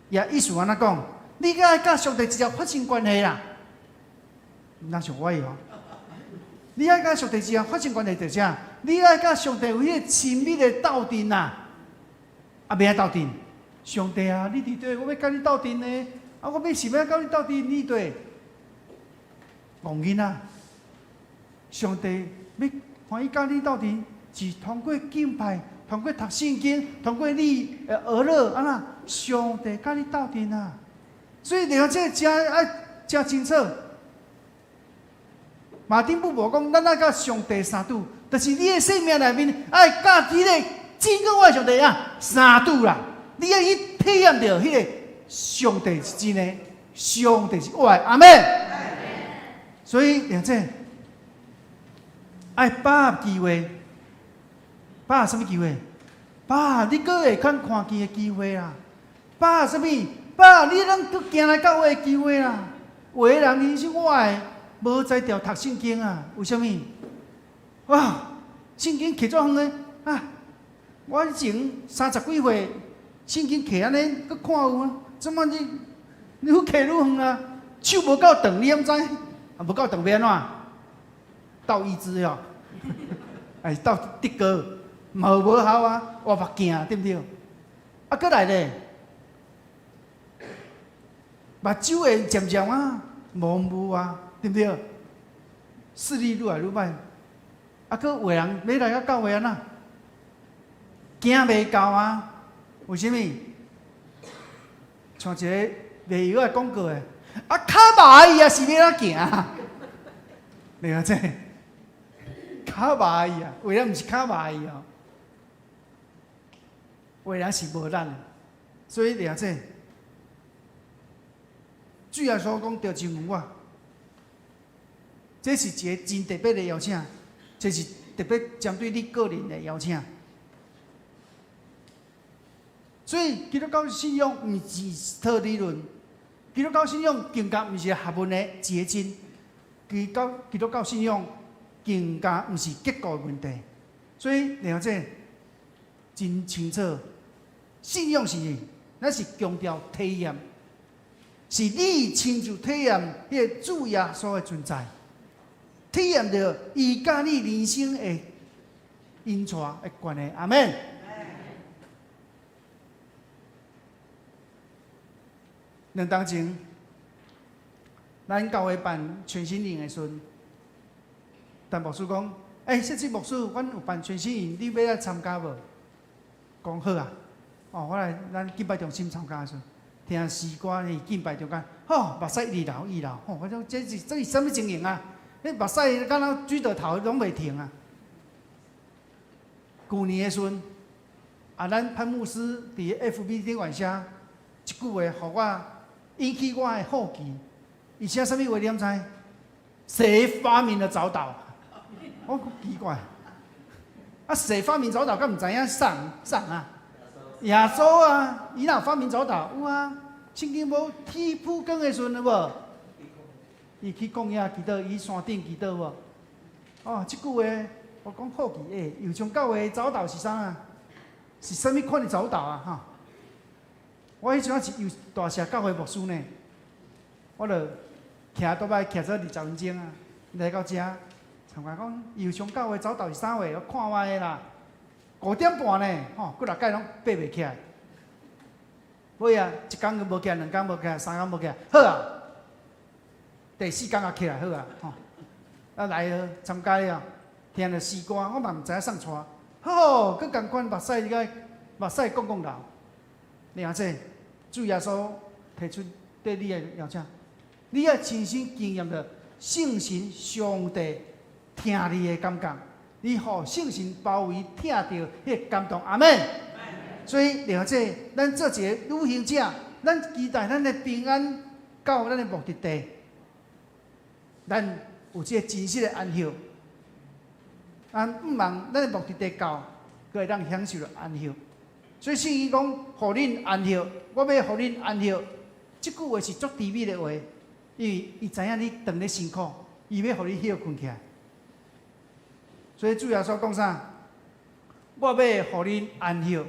Speaker 2: 也意思按呢講，你愛佮上帝直接發生關係啦，若像我哦。你愛佮上帝之間發生關係就是啥？你愛佮上帝有彼個親密的鬥陣啊！啊，欲按怎鬥陣？上帝啊，你佇佗？我欲佮你鬥陣呢？啊，我欲是欲佮你鬥陣？你佗？戇囡仔，上帝欲歡喜佮你鬥陣，是通過敬拜，通過讀聖經，通過你的學樂，按怎？上帝佮你鬥陣啊！所以，你看這個真愛真清楚。馬丁布伯講，咱愛佮上帝相拄，就是你的生命內面愛佮彼個真閣活上帝啊相拄啦。你愛去體驗著彼個上帝是真的，上帝是活的，阿們。所以，兩者愛把握機會，把握啥物機會？把握你閣會較看見的機會啦。把握啥物？把握你通閣行來教會的機會啦。有的人人生我的無才調讀聖經啊，為啥物？哇，聖經摕足遠的啊！我以前三十幾歲，聖經摕按呢，閣看有啊？這擺你愈摕愈遠啊？手無夠長，你敢知？啊，無夠長欲按怎？鬥意志哦，哎，鬥德哥，嘛無效啊，挖目鏡對毋對？啊，閣來咧，目睭會漸漸啊，模糊啊，對毋對？視力愈來愈歹，啊，閣有的人欲來到教會按怎？行袂到啊？為啥物？像一个賣藥的廣告的，啊，跤麻伊啊，是欲按怎行？你看這跤麻伊啊，有的人毋是跤麻伊哦，有的人是無力，所以你看這，主耶穌講著真有我，這是一個真特別的邀請，這是特別針對你個人的邀請。所以基督教信仰毋是一套理論，基督教信仰更加毋是學問的結晶，基督教信仰更加毋是結構的問題。所以，你看這真清楚，信仰是咱是強調體驗，是你親自體驗彼個主耶穌的存在，體驗著伊佮你人生的引帶的關係。阿們。兩冬前，咱教會辦全新營的時陣，陳牧師講：“欸，設計牧師，阮有辦全新營，你欲來參加無？”講好啊！哦，我來咱敬拜中心參加的時陣，聽詩歌去敬拜中間，吼，目屎一直流一直流，吼，我講這是啥物情形啊？彼目屎敢若水著頭攏袂停啊！舊年的時陣，啊，咱潘牧師佇 FB 頂懸寫一句話，予我引起我的好奇。伊寫啥物話你敢知？誰發明了早禱？我講奇怪，啊，誰發明早禱？敢毋知影啥啥啊？耶穌啊，伊哪有發明早禱？有啊，聖經無天晡光的時陣有無？伊去曠野祈禱，伊山頂祈禱無？哦，這句話我講好奇，欸，右上教會早禱是啥啊？是啥物款的早禱啊？哈！我彼陣仔是右大社教會牧師呢，我就騎倒擺騎做20分鐘啊，來到遮參加講右上教會早禱是啥貨？我看覓啦，5點半呢，吼，幾若擺攏爬袂起來。尾啊，一工閣無起來，兩工無起來，三工無起來，好啊，第四工也起來好啊，吼，啊來了參加了，聽著詩歌，我嘛毋知影啥帶，好，閣仝款目屎個目屎摃摃流。你看這，主耶穌提出對你的邀請，你愛親身經驗著聖神上帝疼你的感覺，你予聖神包圍疼著彼個感動，阿們。所以，你看這，咱做一個旅行者，咱期待咱的平安到咱的目的地，咱有這個真實的安息。咱毋望咱的目的地到，閣會當享受著安息。所以聖經講，予恁安息，我欲予恁安息。這句話是足甜美的話，因為伊知影你當咧辛苦，伊欲予你歇睏起來。所以主耶穌講啥？我欲予恁安息，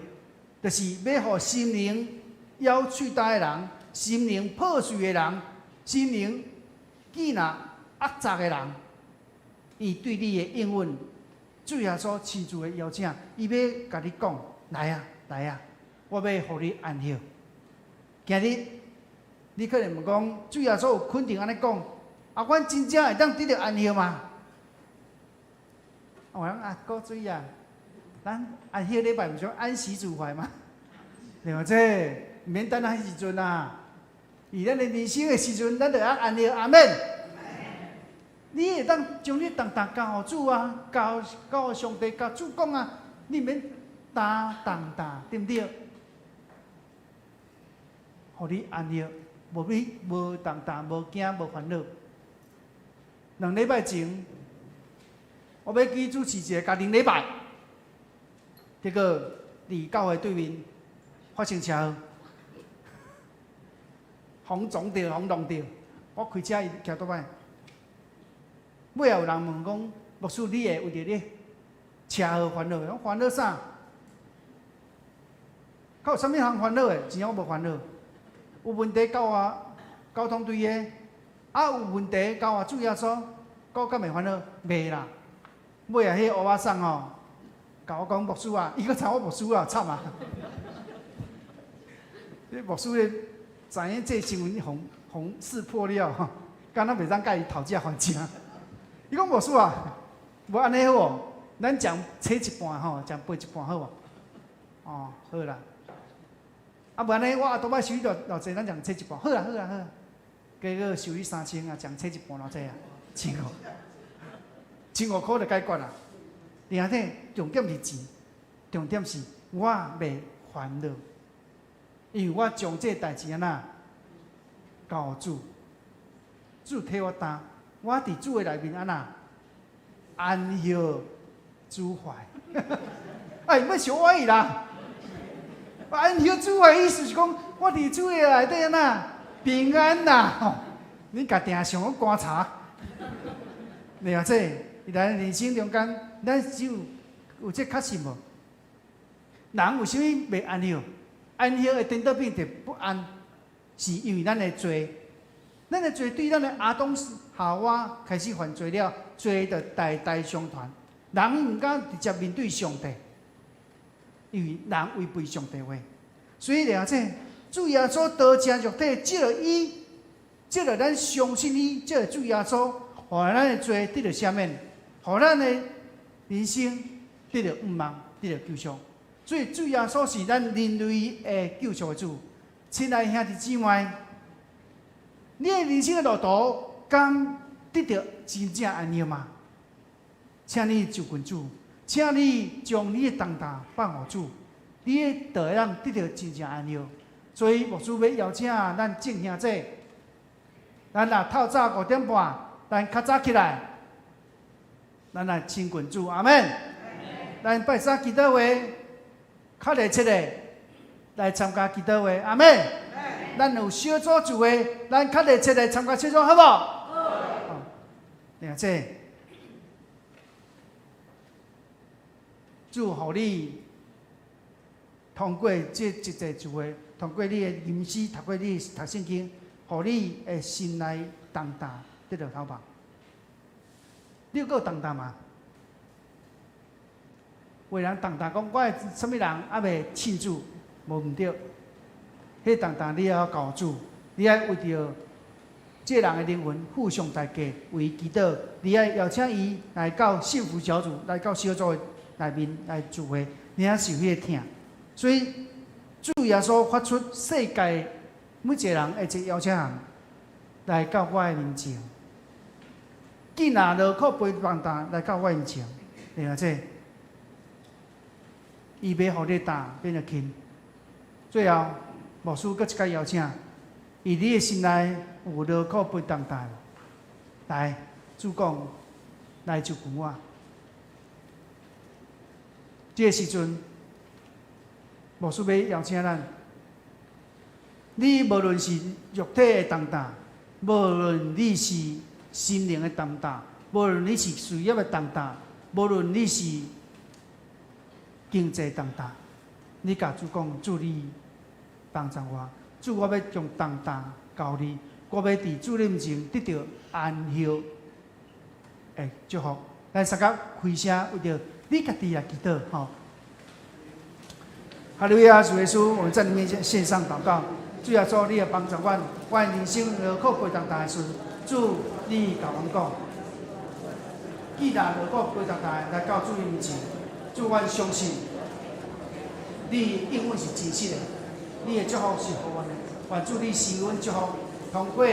Speaker 2: 就是欲予心靈枵喙焦的人、心靈破碎的人、心靈見若壓榨的人，伊對你的應允，主耶穌親自的邀請，伊欲共你講：來啊，來啊，我欲予你安息。今日你可能問講，主耶穌有肯定按呢講，啊，阮真正會當得著安息嗎？我講啊，古水啊，咱安息禮拜毋是講安息主懷嗎？對無？這毋免等彼時陣啊，佇咱的人生的時陣，咱就愛安息，阿們。你會當將你重擔交予主啊，交交予上帝，共主講啊，你毋免擔重擔，對毋對？予你安息，無你無重擔，無驚，無煩惱。2禮拜前，我欲去主持一个家庭禮拜，結果佇教會對面發生車禍，予撞著，予弄著。我開車伊騎倒擺，尾後有人問講：牧師，你會為著你車禍煩惱？我煩惱啥？閣有啥物通煩惱的？真正我無煩惱。有問題交予交通隊的，啊有問題交予主耶穌，閣敢會煩惱？袂啦。尾仔彼個歐巴桑吼，共我講牧師啊，伊閣稱我牧師啊，慘啊！這牧師咧知影這新聞予予識破了吼，敢若袂當共伊討價還價。伊講牧師啊，無按呢好無？咱講切一半吼，講賠一半好無？哦，好啦。啊，無按呢，我後擺收你偌偌濟，咱講切一半，好啦好啦好啦。結果收你3000啊，講切一半偌濟啊？千五，1500箍就解決啦。而且重點是錢，重點是我袂煩惱，因為我將這代誌按怎交予主，主替我擔，我佇主的內面按怎安息主懷。哎，欲笑我伊啦！安息主懷意思是講，我佇主的內底按怎平安啦。吼，你家定想講觀察，了解？咱人生中間，咱只有有這確信無？人為啥物袂安息？安息會顛倒變成不安，是因為咱的罪。咱的罪對咱的亞當夏娃開始犯罪了，罪就代代相傳。人毋敢直接面對上帝，因為人違背上帝話。所以了解，主耶穌道成肉體，藉著伊，藉著咱相信伊，藉著主耶穌，予咱的罪得著赦免，予咱的人生得著盼望，得著救贖。所以主耶穌是咱人類的救贖的主。親愛兄弟姊妹，你的人生的路途，敢得著真正安息嗎？請你就近主，請你將你的重擔放予主，你就會當得著真正安息。所以牧師欲邀請咱眾兄弟，咱若透早5點半，咱較早起來，咱來親近主，阿們。咱拜三祈禱會，較熱切的來參加祈禱會，阿們。咱有小組聚會，咱較熱切來參加小組，好無？好。兩這，主予你通過這一節聚會，通過你的吟詩，讀過你讀聖經，予你的心內重擔得著透放。你有閣有重擔嗎？有的人重擔講，我的啥物人猶未信主，無毋對。彼重擔你愛交主，你愛為著這人的靈魂付上代價，為伊祈禱。你愛邀請伊來到幸福小組，來到小組內面來聚會，領受彼个疼。所以主耶穌發出世界每一個人的一個邀請函，來到我的面前。囝若勞苦背重擔來到我面前，了解？伊欲予你擔變得輕。最後，牧師閣一擺邀請，伊你的心內有勞苦背重擔，來，主講來就近我。這个時陣，牧師欲邀請咱，你無論是肉體的重擔，無論你是心靈的重擔，無論你是事業的重擔，無論你是經濟重擔，你共主講，主你幫助我，主我欲將重擔交你，我欲佇主你面前得著安息。的祝福。咱相佮開聲為著你家己來祈禱吼。哈利路亞，主耶穌，我們在你面前獻上禱告。主耶穌，你來幫助阮，阮人生勞苦背重擔的時，主你共阮講，既然勞苦背重擔來到主你面前，主，阮相信你應允是真實的，你的祝福是予阮的，願主你賜阮祝福，通過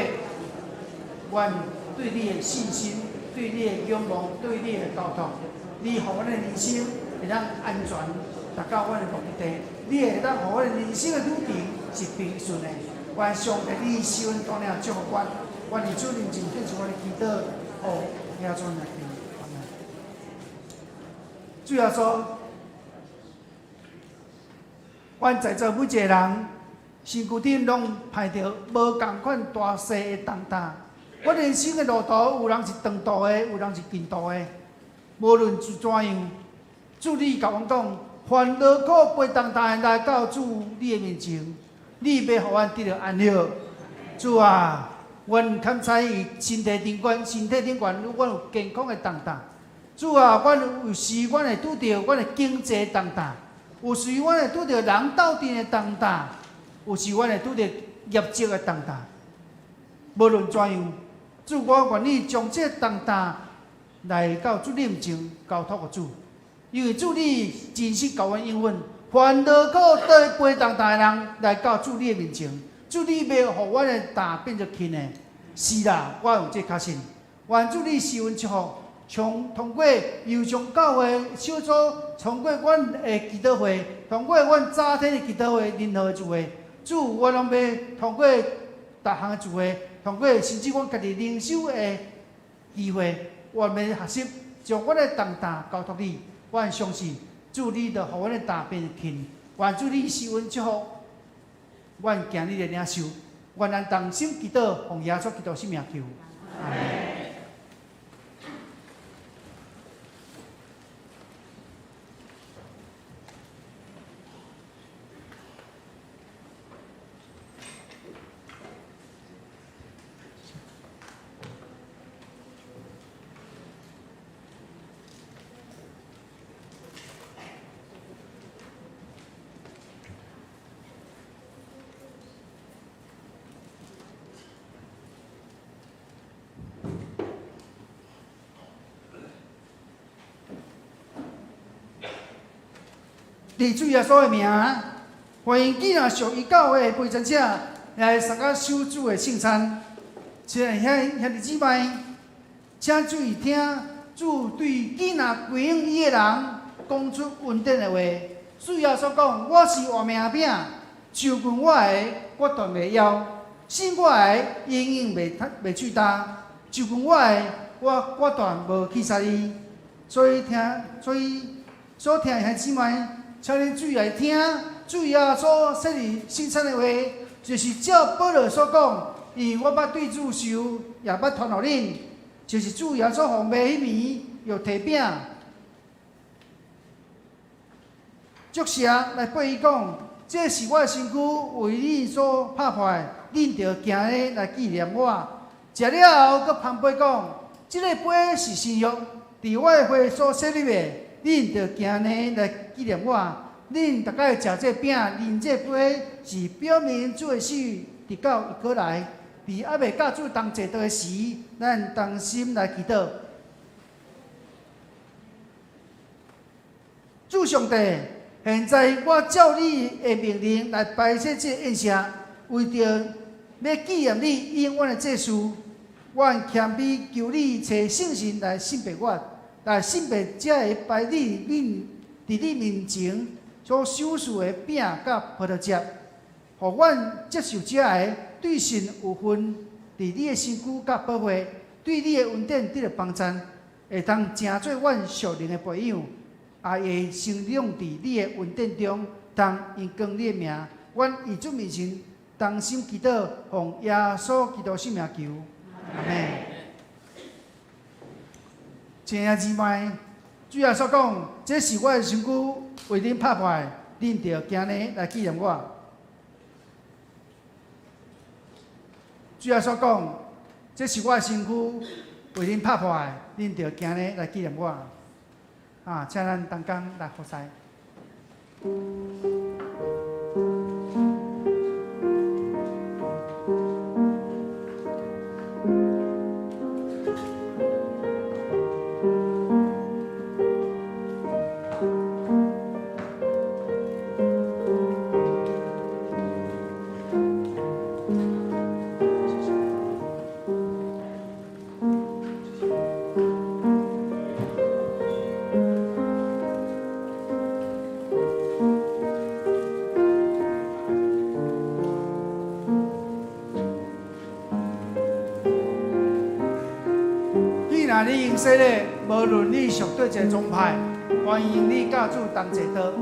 Speaker 2: 阮對你的信心、對你的仰望、對你的交託，你予阮的人生會當安全達到阮的目的地，你會當予阮的人生的旅程是平順的。願上帝你賜阮當領祝福阮，願以主面前獻上阮的祈禱，哦，耶穌名求，阿們。主耶穌，阮在座每一個人身軀頂攏排著無仝款大細的重擔。阮人生的路途，有人是長途的，有人是近途的。無論是怎樣，主你共阮講，凡勞苦背重擔的來到主你的面前，你欲予阮得著安息。主啊，阮堪采伊身體頂懸，身體頂懸，阮有健康的重擔。主啊，阮有時阮會拄著阮的經濟重擔，有時阮會拄著人鬥陣的重擔，有時阮會拄著業績的重擔。無論怎樣，主，我願意將這重擔來到主你面前交託予主，因為主你真實共阮應允，凡勞苦背重擔的人來到主你的面前，主你欲予阮的擔變做輕的。是啦，我有這確信。願主你賜阮祝福，從通過右上教會小組，通過阮的祈禱會，通過阮早天的祈禱會，任何的聚會，主，我攏欲通過逐項的聚會，通過甚至阮家己靈修的機會，我欲學習將阮的重擔交託你。我相信主你就予阮的擔變輕。願主你賜阮祝福，阮今日的領受，願咱同心祈禱，奉耶穌基督聖名求。阿們。佇主耶穌的名，歡迎囝仔屬伊教會的陪餐者來參加守主的聖餐。親愛兄兄弟姊妹，請注意聽，主對囝仔歸向伊的人講出恩典的話。主耶穌講：我是活命餅，就近我的，我斷袂枵；信我的，永遠袂袂喙焦。就近我的，我決斷無棄殺伊。所以聽，所以所聽的兄姊妹，請恁注意來聽，主耶穌設立聖餐的話，就是照保羅所講，因為我捌對主受，也捌傳予恁，就是主耶穌奉賣彼暝，欲提餅，祝謝來對伊講：這是我的身軀，為恁所拍破的，恁著行呢來紀念我。食了後，閣捧杯講：這个杯是新約，佇我的血所設立的，恁著行呢來紀念我。恁逐擺食這餅、啉這杯，是表明主的死，直到伊閣來。佇猶未佮主同坐桌的時，咱同心來祈禱。主上帝，現在我照你的命令來擺設這個宴席，為著欲紀念你應阮的這事，阮謙卑求你差聖神來聖別我，來聖別這个擺佇面佇你面前所賞賜的餅佮葡萄汁，予阮接受這个對神有份，佇你的身軀佮寶血，對你的恩典得著幫贊，會當成做阮屬靈的培養，也會成長佇你的恩典中，當榮光你的名。阮以主面前同心祈禱，奉耶穌基督聖名求，阿們。親愛姊妹，主耶穌講：這是我的身軀，為恁拍破的，恁著行呢來紀念我。主耶穌講：這是我的身軀，為恁拍破的，恁著行呢來紀念我。啊，請咱同工來服侍。既然你行洗禮，無論你屬佗一个宗派，歡迎你佮主同齊桌。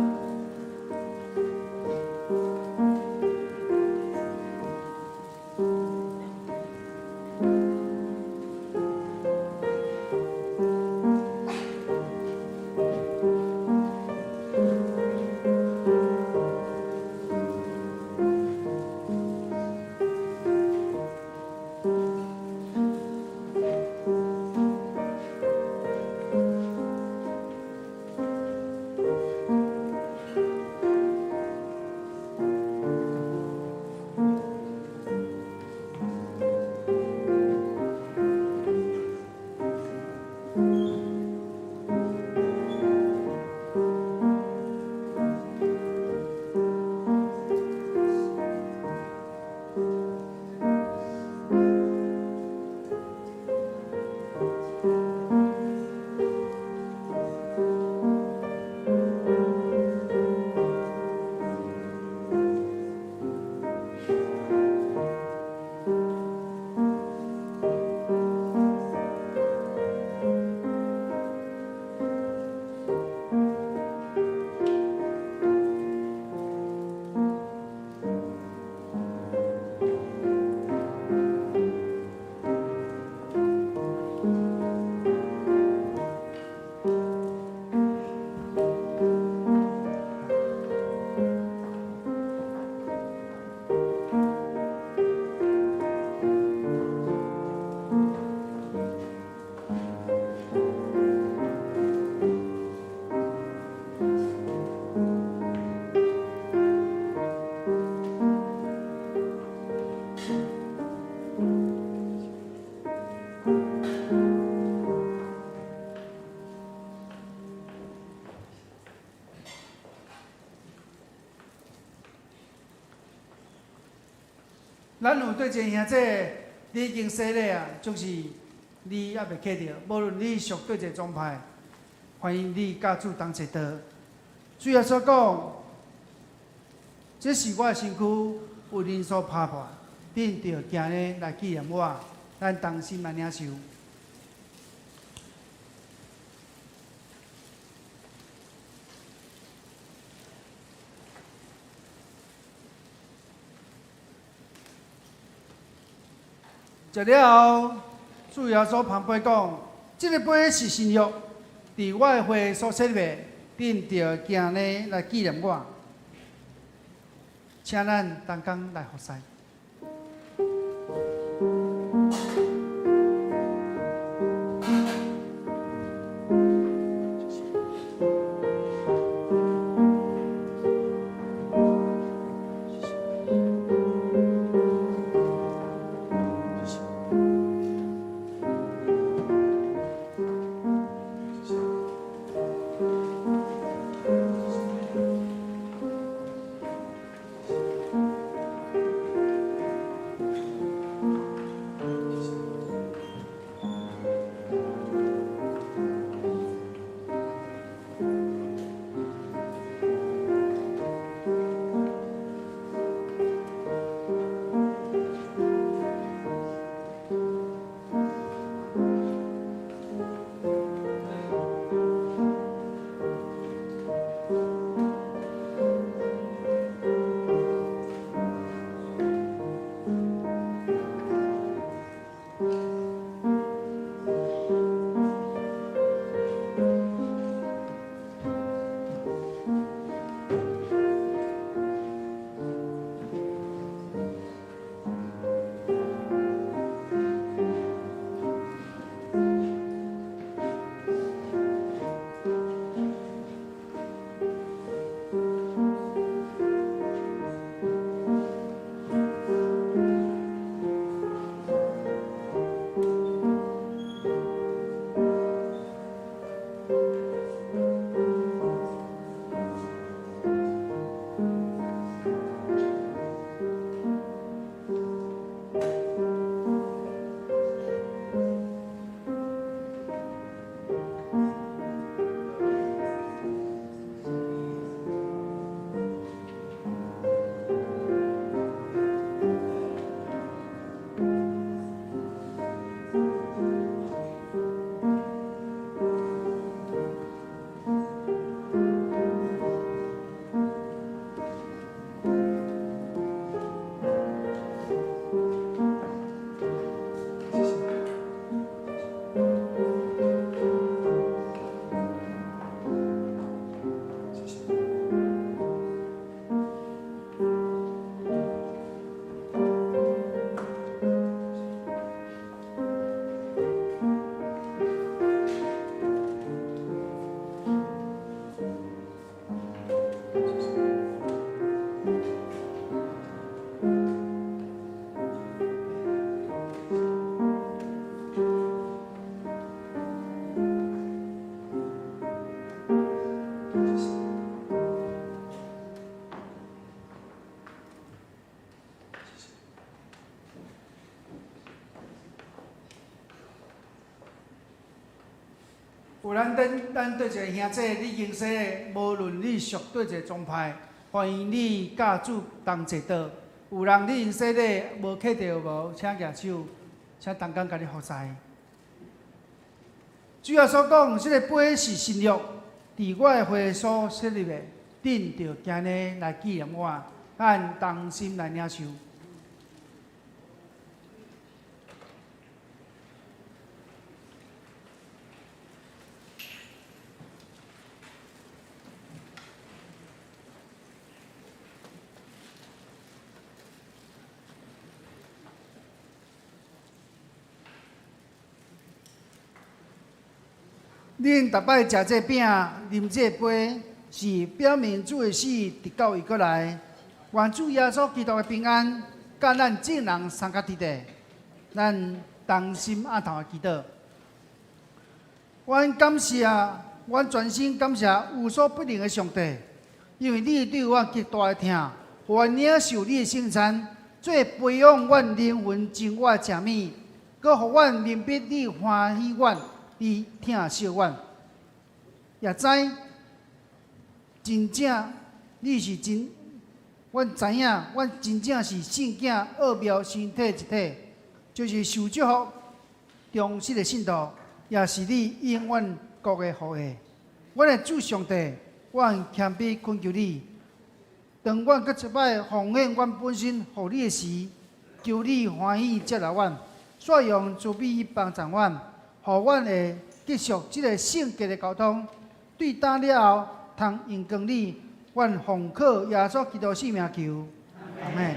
Speaker 2: 咱有對一個兄弟，你已經洗禮啊，就是你猶未確定，無論你屬佗一个宗派，歡迎你佮主同齊桌。主耶穌講：這是我的身軀，為恁所拍破，恁著行呢來紀念我。咱同心來領受。食了後，主耶穌捧杯講：這个杯是新約，佇我的血所設立的，恁著行呢來紀念我。請咱同工來服侍。有咱等咱對一个兄弟，你經洗禮，無論你屬佗一個宗派，歡迎你佮主同齊倒。有人你已經洗禮無客著無，請舉手，請同工共你服侍。主耶穌講，這个杯是新約，佇我的血所設立的，恁著行呢來紀念我，咱同心來領受。恁逐擺食這餅、啉這杯，是表明主的死，直到伊閣來。願主耶穌基督的平安，佮咱眾人相佮佇咧，咱同心阿頭來祈禱。阮感謝，阮全心感謝無所不能的上帝，因為你對阮極大的疼，予阮領受你的聖餐，做培養阮靈魂真我的食物，閣予阮明白你歡喜阮。你疼惜阮，也知真正你是真，阮知影，阮真正是聖囝奧妙身體一體，就是受祝福、忠實的信徒，也是你永遠國的後裔。阮的主上帝，阮謙卑懇求你，當阮閣一擺奉獻阮本身予你的時，求你歡喜接納阮，煞用慈悲幫助阮。予阮會繼續這个聖潔的交通，對今了後通榮光你，阮奉靠耶穌基督聖名求，阿們。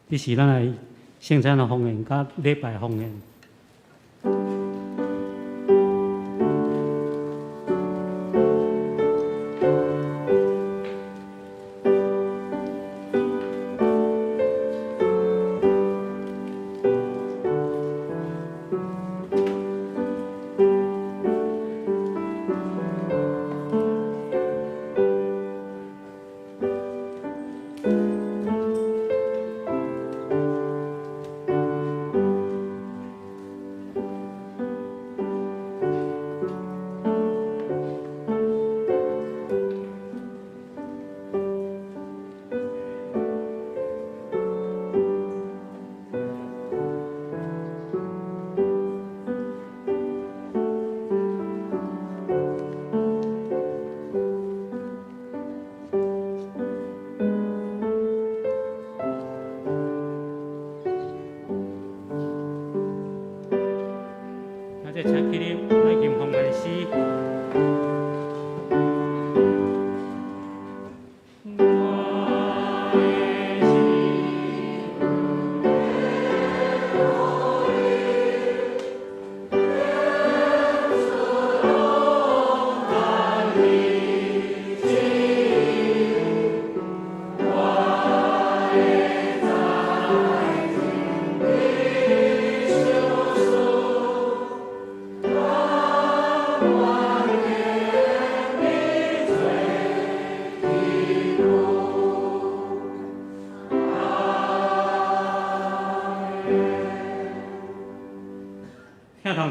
Speaker 1: 這是咱的聖餐的奉獻，佮禮拜奉獻。請起立，來吟奉獻詩。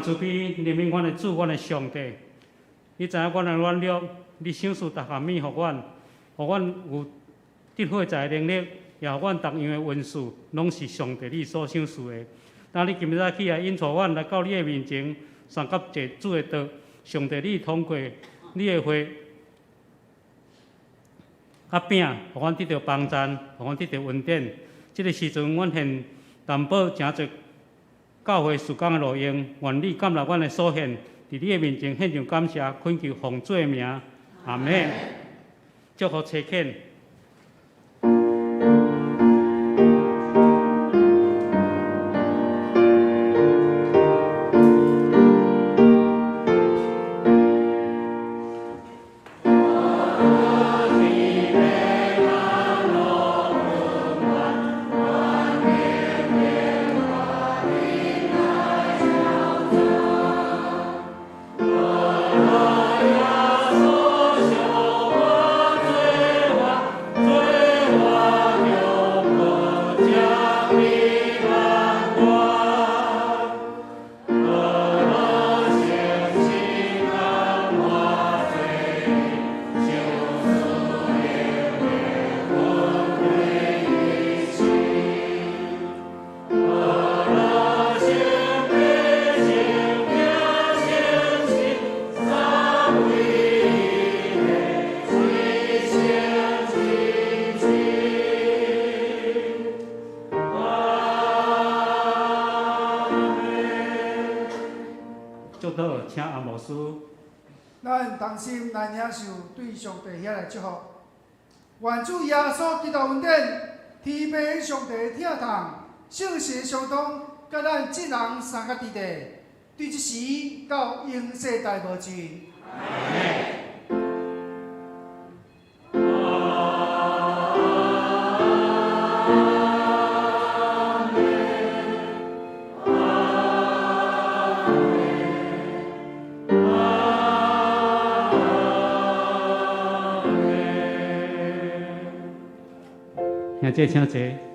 Speaker 1: 慈悲憐憫阮的主，阮的上帝，你知影阮的軟弱，你賞賜逐項物予阮，予阮有得火財的能力，也予阮逐樣的恩賜，攏是上帝你所賞賜的。當你今日早起來引帶阮來到你的面前，相佮坐主的桌，上帝你通過你的血佮餅，予阮得著幫贊，予阮得著恩典。這个時陣，阮現擔保誠濟教會事工的路用，願你感納阮的所獻，佇你的面前獻上感謝，懇求奉主的名，阿們。祝福差遣。
Speaker 3: 我
Speaker 1: 請阿牧師。
Speaker 2: 咱同心來領受對上帝遐來祝福。願主耶穌基督恩典、天父上帝疼痛、聖神相通，佮咱眾人相佮佇咧，對這時到永世代無盡。
Speaker 1: 兄弟，請坐。